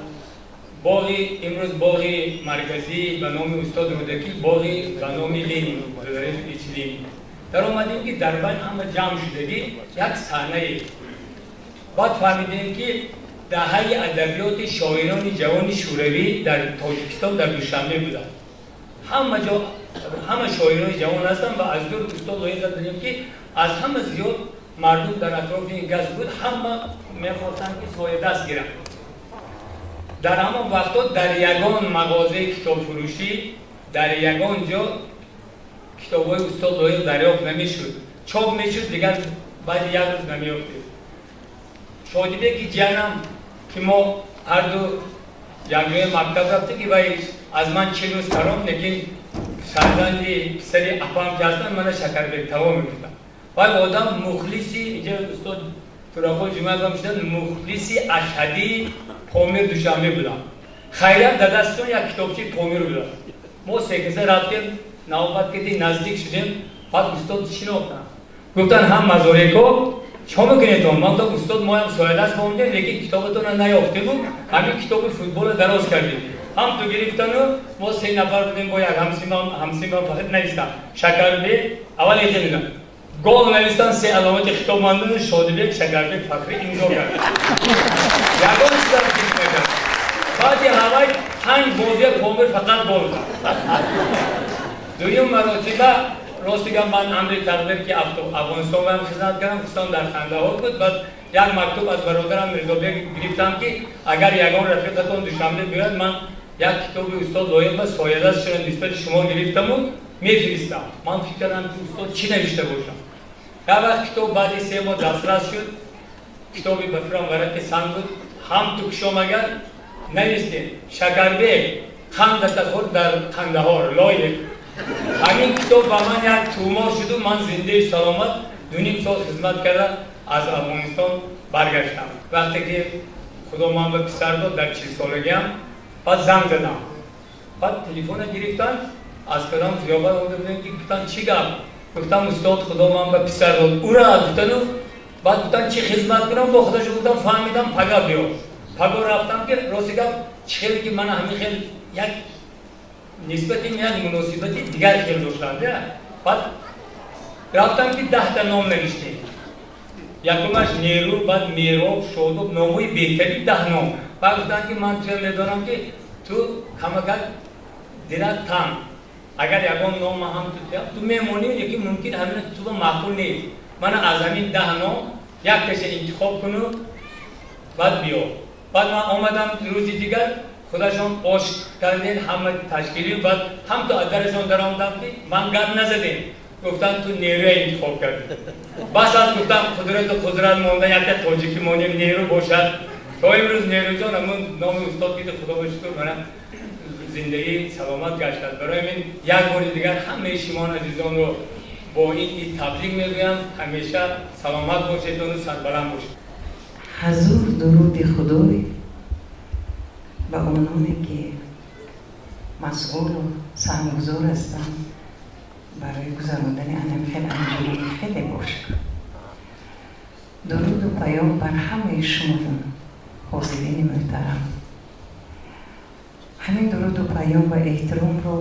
боғи имрӯз боғи марказӣ ба номи устод Рӯдакӣ, боғи ба номи Ленин, Ленин даромадем, ки дар байн ҳама ҷамъ шудагӣ як саҳнае. Баъд фаҳмидем, ки даҳаи адабиёти шоирони ҷавони шӯравӣ дар Тоҷикистон дар Душанбе буданд. Ҳама ҷо ҳама шоирони ҷавон ҳастанд ва аз дур устод Лоиқро дидем, ки аз ҳама зиёд мардум дар атрофи ин газ буд, ҳама мехостанд, ки соядаст гиранд. Дар ҳамон вақтҳо дар ягон мағозаи китобфурӯшӣ, дар ягон ҷо китобҳои устод Лоиқ дарёфт намешуд. Чоп мешуд, дигар баъди як рӯз намеёфтед. Шодибеки ҷиянам, ки мо ҳарду якҷоя мактаб рафта, ки вай аз ман 40 рӯз калон, лекин фарзанди писари апам ки ҳастанд, мана Шакарбек таво мегуфтам. Вай одам мухлиси, инҷа устод Турақул Ҷумаев шуданд, мухлиси ашҳадии Помир Душанбе будам. Хайрат, дар дастшон як китобчаи Помир будам. Мо секиса рафтем, навбат кардем, наздик шудем, баъд устод шинохтанд. Гуфтанд: «Ҳам мазореко, чо мекунедон?» Ман гуфтам: «Устод, моям соядаст мондем, лекин китобатонро наёфтему ҳамин китоби футболро дароз кардем». Ҳам ту гирифтану мо се нафар будем, бо як ҳамсимам, ҳамсимам фақат навистам Шакарбек, аввал ехе гол навистан, се аломати хитоб мандану Шодибек Шакарбек Фахрӣ имзо кард. Ягон чизам фикр накард. Баъди ҳавай панҷ бозия Помир фақат гол зад. Дуюм маротиба, рости гап, ман амри тақдир ки Афғонистон баям хизмат кардам, хусусан дар Қандаҳор буд. Баъд як мактуб аз бародарам Мирзобек гирифтам, ки агар ягон рафиқатон Душанбе биёяд, ман як китоби устод Лоиқ ба соядаст нисбати шумо гирифтаму мефиристам. Ман фикр кардам, ки устод чӣ навишта бошам. Як вақт китоб баъди 3 моҳ дастрас шуд. Китоби ба фикрам варақи санг буд. Ҳам ту кушом, агар навистем: «Шакарбек, қандата хӯрд дар Қандаҳор Лоиқ». Ҳамин китоб ба ман як тӯмор шуду ман зиндаи саломат 2.5 сол хизмат карда аз Афғонистон баргаштам. Вақте ки Худо ман ба писар дод дар 40-солагиам, баъд занг задам, баъд телефона гирифтан, аз кадом зиёфат омада будем, ки гуфтан: «Чӣ гап?» Гуфтам: «Устод, Худо ман ба писар дод». «Ура!» гуфтану баъд гуфтан: «Чӣ хизмат кунам?» Бо худашо гуфтам: «Фаҳмидам, пага биё». Паго рафтам, ки рости гап, чӣ хеле ки мана ҳамин хел як нисбати як муносибати дигар хел доштанд. Баъд рафтам, ки 10-та ном навиштем: якумаш Неру, баъд Мероб, Шодоб, номҳои беҳтарин 10 ном. Баъд гуфтанд, ки ман туя медонам, ки ту камакак дилат танг, агар ягон ном ҳам ту ту мемонӣ, лекин мумкин ҳамина туба маъқул нест. Мана аз ҳамин 10 ном якташа интихоб куну баъд биё. Баъд ман омадам, рӯзи дигар худашон ош кардем, ҳама ташкилӣ. Баъд ҳам ту аз дарашон даромадам, ки ман гап назадем, гуфтанд: «Ту Нерӯя интихоб кардӣ». Бас аз гуфтам, қудрату қудрат монда, якта тоҷикӣ монем, Нерӯ бошад. То имрӯз Нерӯҷон ҳамун номи устод киди, Худо ба шукр, мана зиндагӣ саломат гаштад. Барои ҳамин як бори дигар ҳамаи шумон азизонро бо ин ид табрик мегӯям. Ҳамеша саломат бошедону сарбаланд бошед. Ҳазур дуруди Худой ба ононе, ки масъулу саҳмгузор ҳастанд барои гузарондани анами хеле анҷумани хеле бошад. Дуруду паём бар ҳамаи шумоён, ҳозирини муҳтарам. Ҳамин дуруду паём ва эҳтиромро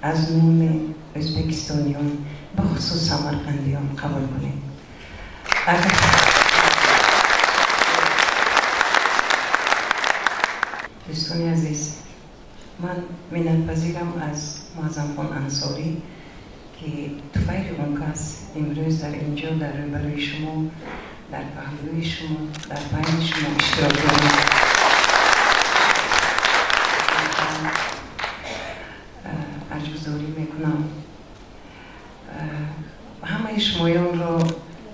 аз номи ӯзбекистониён, бахусус самарқандиён, қабул кунед. Дӯстони азиз, ман миннатпазирам аз Муаззамхон Ансорӣ, ки туфайли он кас имрӯз дар ин ҷо, дар рӯбарӯи шумо, дар паҳлӯи шумо, дар байни шумо иштирок дорам. Арҷгузорӣ мекунам ҳамаи шумоёнро,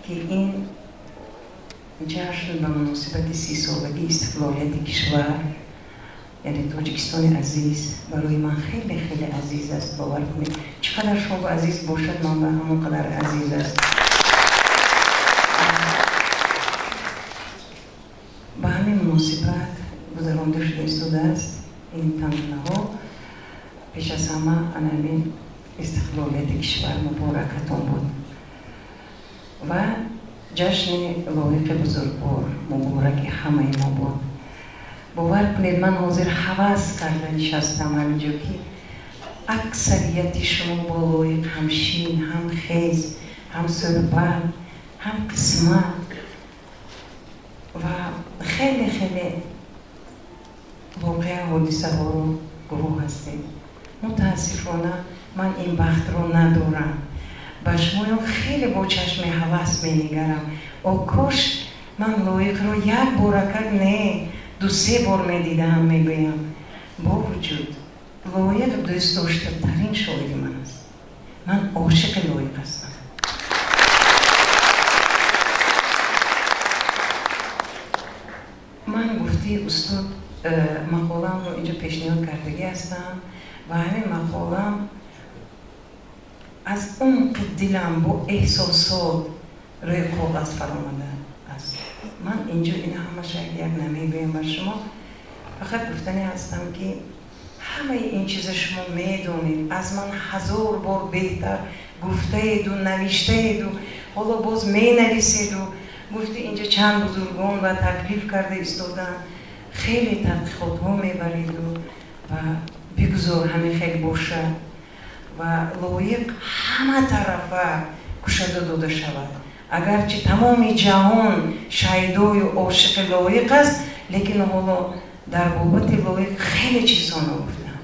ки ин ҷашн ба муносибати 30-солагии истиқлолияти кишвар, яъне Тоҷикистони азиз, барои ман хеле хеле азиз аст. Бовар кунед, чӣ қадар шумо азиз бошад, ман ба ҳамон қадар азиз аст. Ба ҳамин муносибат гузаронда шуда истодааст ин тантанаҳо. Пеш аз ҳама анамин истиқлолияти кишвар муборакатон буд ва ҷашни Лоиқи бузургвор мубораки ҳамаи мо буд. Бовар кунед, ман ҳозир ҳавас карда нишастам ҳаминҷо, ки аксарияти шумо бо Лоиқ ҳамшин, ҳамхез, ҳамсӯҳбат, ҳамқисмат ва хеле хеле воқеа, ҳодисаҳоро гувоҳ ҳастед. Мутаассифона, ман ин бахтро надорам. Ба шумоён хеле бо чашми ҳавас менигарам. О, кош ман Лоиқро як боракак не, Ду-се бор медидаам, мегӯям, бо вуҷуд Лоиқ дӯстдоштатарин шоири ман аст. Ман ошиқи Лоиқ ҳастам. Ман гуфтаи устод мақолаамро инҷо пешниҳод кардагӣ ҳастам ва ҳамин мақолаам аз умқи дилам бо эҳсосот рӯи коғаз фаромада аст. Ман инҷо ин ҳамаша як намегӯям бар шумо, фақат гуфтанӣ ҳастам, ки ҳамаи ин чиза шумо медонед, аз ман 1000 бор беҳтар гуфтаеду, навиштаеду, ҳоло боз менависеду. Гуфти инҷо чанд бузургон ва таклиф карда истодаанд, хеле тадқиқотҳо мебареду ва бигузор ҳамин хел бошад ва Лоиқ ҳама тарафа кушода дода шавад. Агарчи тамоми ҷаҳон шайдою ошиқи Лоиқ аст, лекин ҳоло дар бобати Лоиқ хеле чизҳо нагуфтам.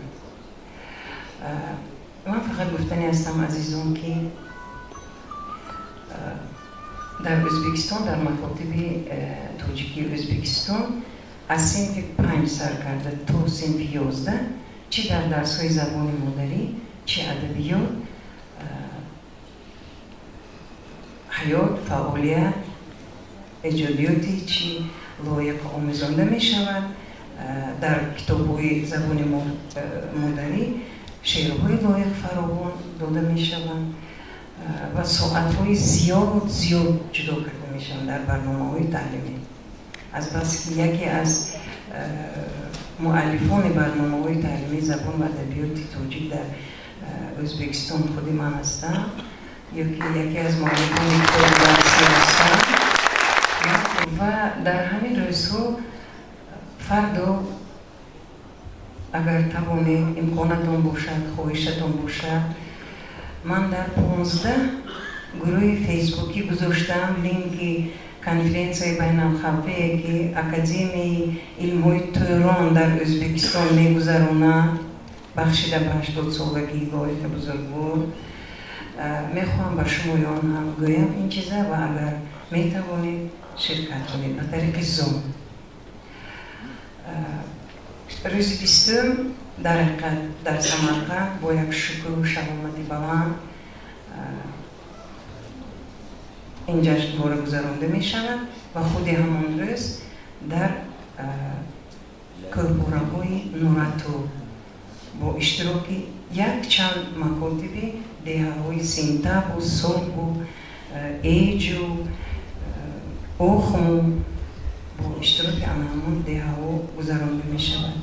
Ман фақат гуфтанӣ ҳастам, азизон, ки дар Ӯзбекистон, дар макотиби тоҷикии Ӯзбекистон аз синфи 5 сар карда то синфи 11, чӣ дар дарсҳои забони модарӣ, чӣ адабиёт, ҳаёт, фаъолият, эҷодиёти чӣ Лоиқ омӯзонда мешавад. Дар китобҳои забони модарӣ шеърҳои Лоиқ фаровон дода мешаванд ва соатҳои зиёд зиёд ҷудо карда мешаванд дар барномаҳои таълимӣ. Азбаски яке аз муаллифони барномаҳои таълимии забон ва адабиёти тоҷик дар Ӯзбекистон худи ман ҳастам, ё ки яке аз муаллифони китоби дарсӣ ҳастам. Ва дар ҳамин рӯзҳо фардо агар тавонед, имконатон бошад, хоҳишатон бошад, ман дар 15 гурӯҳи фейсбукӣ гузоштаам линки конференсияи байналхалқие, ки Академияи илмҳои Тӯрон дар Ӯзбекистон мегузаронад, бахшида ба 80-солагии Лоиқи бузургвор. Мехоҳам ба шумоён ҳам гӯям ин чиза ва агар метавонед ширкат кунед ба тариқи Zoom. Рӯзи 20 дар ҳақиқат дар Самарқанд бо як шукру шаҳомати баланд ин ҷашнвора гузаронда мешавад ва худи ҳамон рӯз дар кӯҳпораҳои Нурату бо иштироки якчанд макотиби деҳаҳои Синтабу, Собу, Эҷу, Охму бо иштироки ана ҳамон деҳаҳо гузаронда мешавад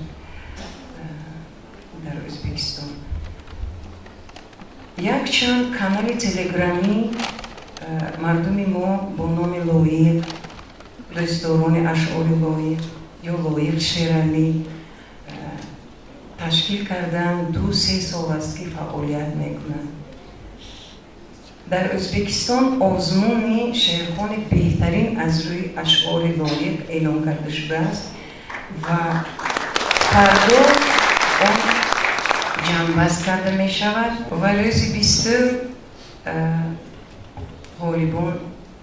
дар Ӯзбекистон. Якчанд канали телеграмӣ мардуми мо бо номи Лоиқ, дӯстдорони ашъори Лоиқ ё Лоиқ Шералӣ ташкил карданд, 2-3 сол аст, ки фаъолият мекунанд. Дар Ӯзбекистон озмуни шеърхони беҳтарин аз рӯи ашъори Лоиқ эълон карда шудааст ва фардо он ҷамъбаст карда мешавад ва рӯзи 20 ғолибон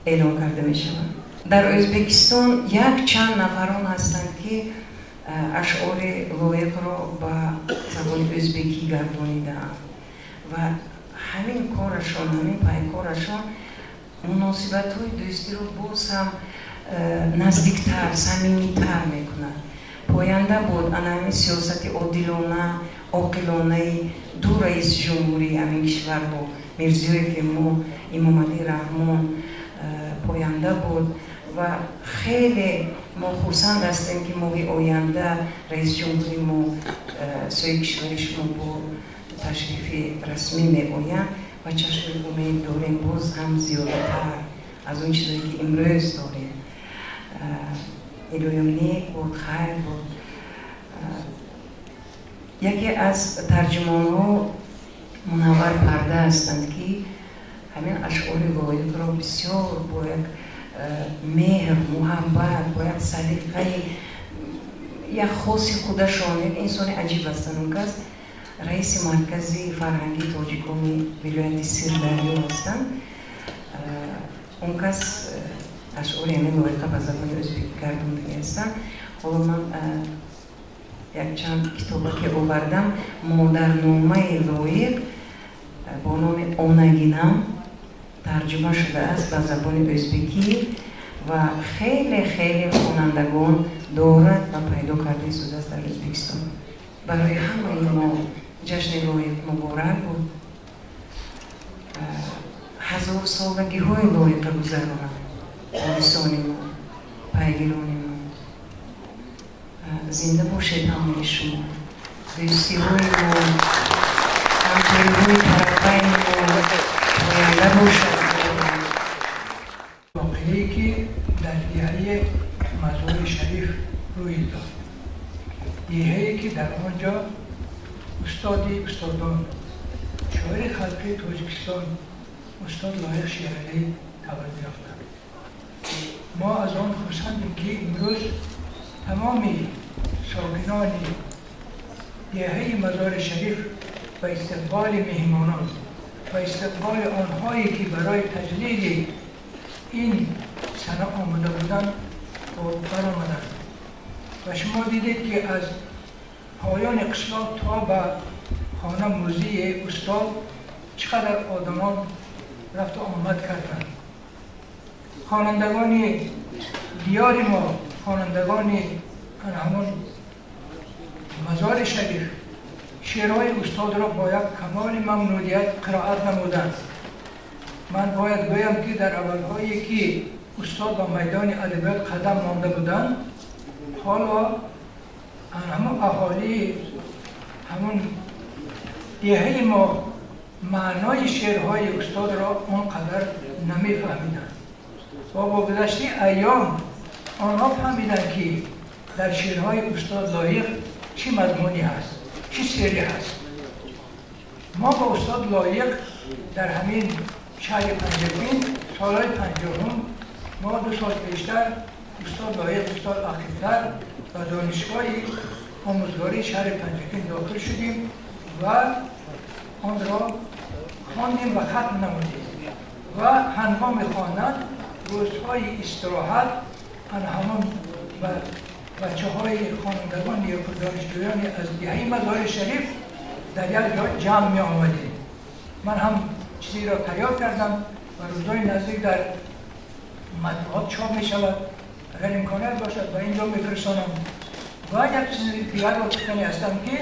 эълон карда мешаванд. Дар Ӯзбекистон якчанд нафарон ҳастанд, ки ашъори Лоиқро ба забони ӯзбекӣ гардонидаанд ва ҳамин корашон, ҳамин пайкорашон муносибатҳои дӯстиро боз ҳам наздиктар, самимитар мекунад. Поянда буд ана ҳамин сиёсати одилона, оқилонаи ду раиси ҷумҳурии ҳамин кишварҳо, Мирзиёев мо, Имомалӣ Раҳмон, поянда буд ва хеле мо хурсанд ҳастем, ки моҳи оянда раиси ҷумҳури мо сӯи кишвари шумо бо ташрифи расмӣ меоянд ва чашми умед дорем боз ҳам зиёдатар аз он чизое, ки имрӯз дорем. Илоҳиём нек буд, хайр буд. Яке аз тарҷумонҳо Мунаввар Парда ҳастанд, ки ҳамин ашъори Лоиқро бисёр бо як меҳр, муҳаббат, бо як салиқаи як хоси худашон, як инсони аҷиб ҳастанд. Он кас раиси маркази фарҳангии тоҷикони вилояти Сирдарё ҳастанд. Он кас ашъори ҳамин Лоиқа ба забони ӯзбекӣ гардондагӣ ҳастанд. Ҳоло ман якчанд китоба ки овардам, модарномаи Лоиқ бо номи Онагинам тарҷума шудааст ба забони ӯзбекӣ ва хеле хеле хонандагон дорад ва пайдо карда истодааст дар Ӯзбекистон. Барои ҳамаи мо ҷашни Лоиқ муборак буд. Ҳазорсолагиҳои Лоиқа гузаронад орисони мо, пайгирони мо. Зинда бошед ҳамаи шумо. Дӯстиҳои мо, ҳамкориҳои тарафайни мо поянда бошад. Воқеае ки дар деҳаи Мазори Шариф рӯй дод, деҳае ки дар он ҷо устоди устодон, шоири халқии Тоҷикистон устод Лоиқ Шералӣ таваллуд ёфтанд. Мо аз он хурсандем, ки имрӯз тамоми сокинони деҳаи Мазори Шариф ба истиқболи меҳмонон, ба истиқболи онҳое ки барои таҷлили ин сана омада буданд, баромаданд. Ва шумо дидед, ки аз поёни қишлоқ то ба хона музеи устод чӣ қадар одамон рафту омад карданд. Хонандагони диёри мо, хонандагони ҳамон Мазори Шариф шеърҳои устодро бо як камоли мамнуният қироат намуданд. Ман бояд гӯям, ки дар аввалҳое ки устод ба майдони адабиёт қадам монда буданд, ҳоло ҳамон аҳолии ҳамон деҳаи мо маънои шеърҳои устодро он қадар намефаҳмиданд ва бо гузашти айём онҳо фаҳмиданд, ки дар шеърҳои устод Лоиқ чӣ мазмуне ҳаст, чӣ сирре ҳаст. Мо бо устод Лоиқ дар ҳамин шаҳри Панҷакент солҳои 50-ум, мо 2 сол пештар, устод Лоиқ 2 сол ақибтар, ба донишгоҳи омӯзгории шаҳри Панҷакент дохил шудем ва онро хондем ва хатм намудем. Ва ҳангоми хондан рӯзҳои истироҳат ана ҳамон бачаҳои хонандагон ё донишҷӯёни аз деҳаи Мазори Шариф дар як ҷо ҷамъ меомадем. Ман ҳам чизеро тайёр кардам ва рӯзҳои наздик дар матбуот чоп мешавад. Агар имконият бошад, ба ин ҷо мефирсонам. Ва як чизи дигарро гуфтани ҳастам, ки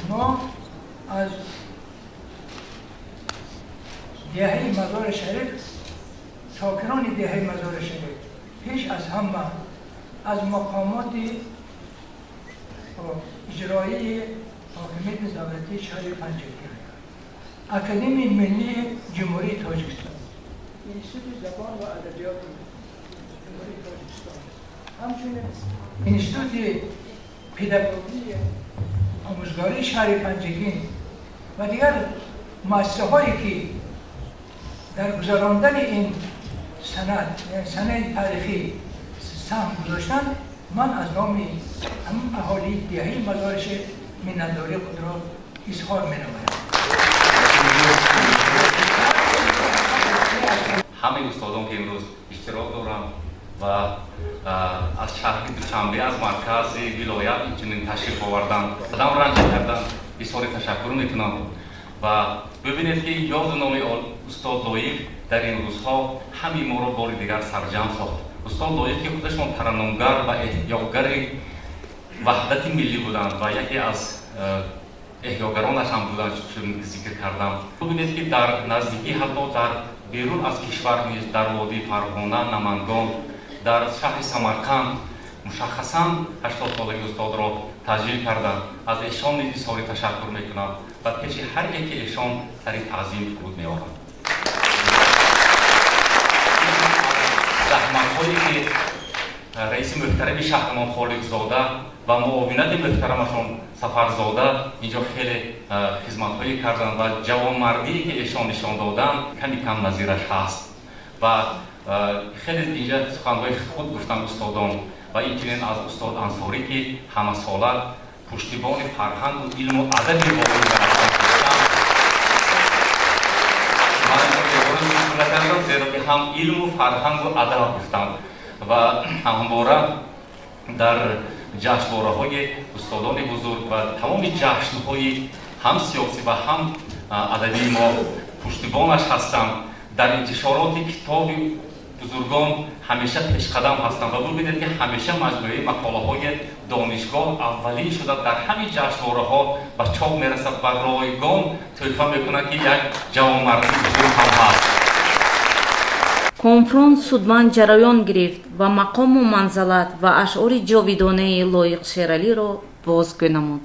мо аз деҳаи Мазори Шариф, сокинони деҳаи Мазори Шариф, пеш аз ҳама аз мақомоти иҷроии ҳокимияти давлатии шаҳри Панҷакент, Академияи миллии Ҷумҳурии Тоҷикистон, Институти забон ва адабиёти Ҷумҳурии Тоҷикистон, ҳамчунин Институти педагогии омӯзгории шаҳри Панҷакент ва дигар муассисаҳое ки дар гузарондани ин санад, санаи таърихӣ, саҳм гузоштанд, ман аз номи ҳамон аҳолии деҳаи Мазори Шариф миннатдории худро изҳор менамоям. Ҳамаи устодон, ки имрӯз иштирок доранд ва аз шаҳри Душанбе, аз маркази вилоят инчунин ташриф оварданд, қадам ранҷа карданд, изҳори ташаккур мекунам. Ва бибинед, ки ёду номи устод Лоиқ дар ин рӯзҳо ҳамаи моро бори дигар сарҷамъ сохт. Устод Лоиқ, ки худашон тараннумгар ва эҳёгари ваҳдати миллӣ буданд ва яке аз эҳёгаронаш ҳам буданд, чун зикр кардам, бибинед, ки дар наздикӣ, ҳатто дар берун аз кишвар низ, дар водии Фарғона, Намангон, дар шаҳри Самарқанд мушаххасан 80-солагии устодро таҷлил карданд. Аз эшон низ изҳори ташаккур мекунам ва пеши ҳар яки эшон сари таъзим фуруд меорам. Заҳматҳое ки раиси муҳтарами шаҳрмон Холиқзода ва муовинати муҳтарамашон Сафарзода инҷо хеле хизматҳое карданд ва ҷавонмардие ки эшон нишон доданд, ками кам назираш ҳаст. Ва хеле инҷа суханҳои худ гуфтанд устодон ва инчунин аз устод Ансорӣ, ки ҳамасола пуштибони фарҳангу илму адаби воқеӣ ҳастанд. Ман накардам, зеро ки ҳам илму фарҳангу адаб гуфтам ва ҳамвора дар Ҷашнвораҳои устодони бузург ва тамоми ҷашнҳои ҳам сиёсӣ ва ҳам адабии мо пуштибонаш ҳастанд. Дар интишороти китоби бузургон ҳамеша пешқадам ҳастанд ва бубинед, ки ҳамеша маҷмӯаи мақолаҳои донишгоҳ аввалин шуда дар ҳамин ҷашнвораҳо ба чоп мерасад ва ройгон тӯҳфа мекунад, ки як ҷавонмардии бузург ҳам ҳаст. Конфронс судманд ҷараён гирифт ва мақому манзалат ва ашъори ҷовидонаи Лоиқ Шералиро бозгӯ намуд.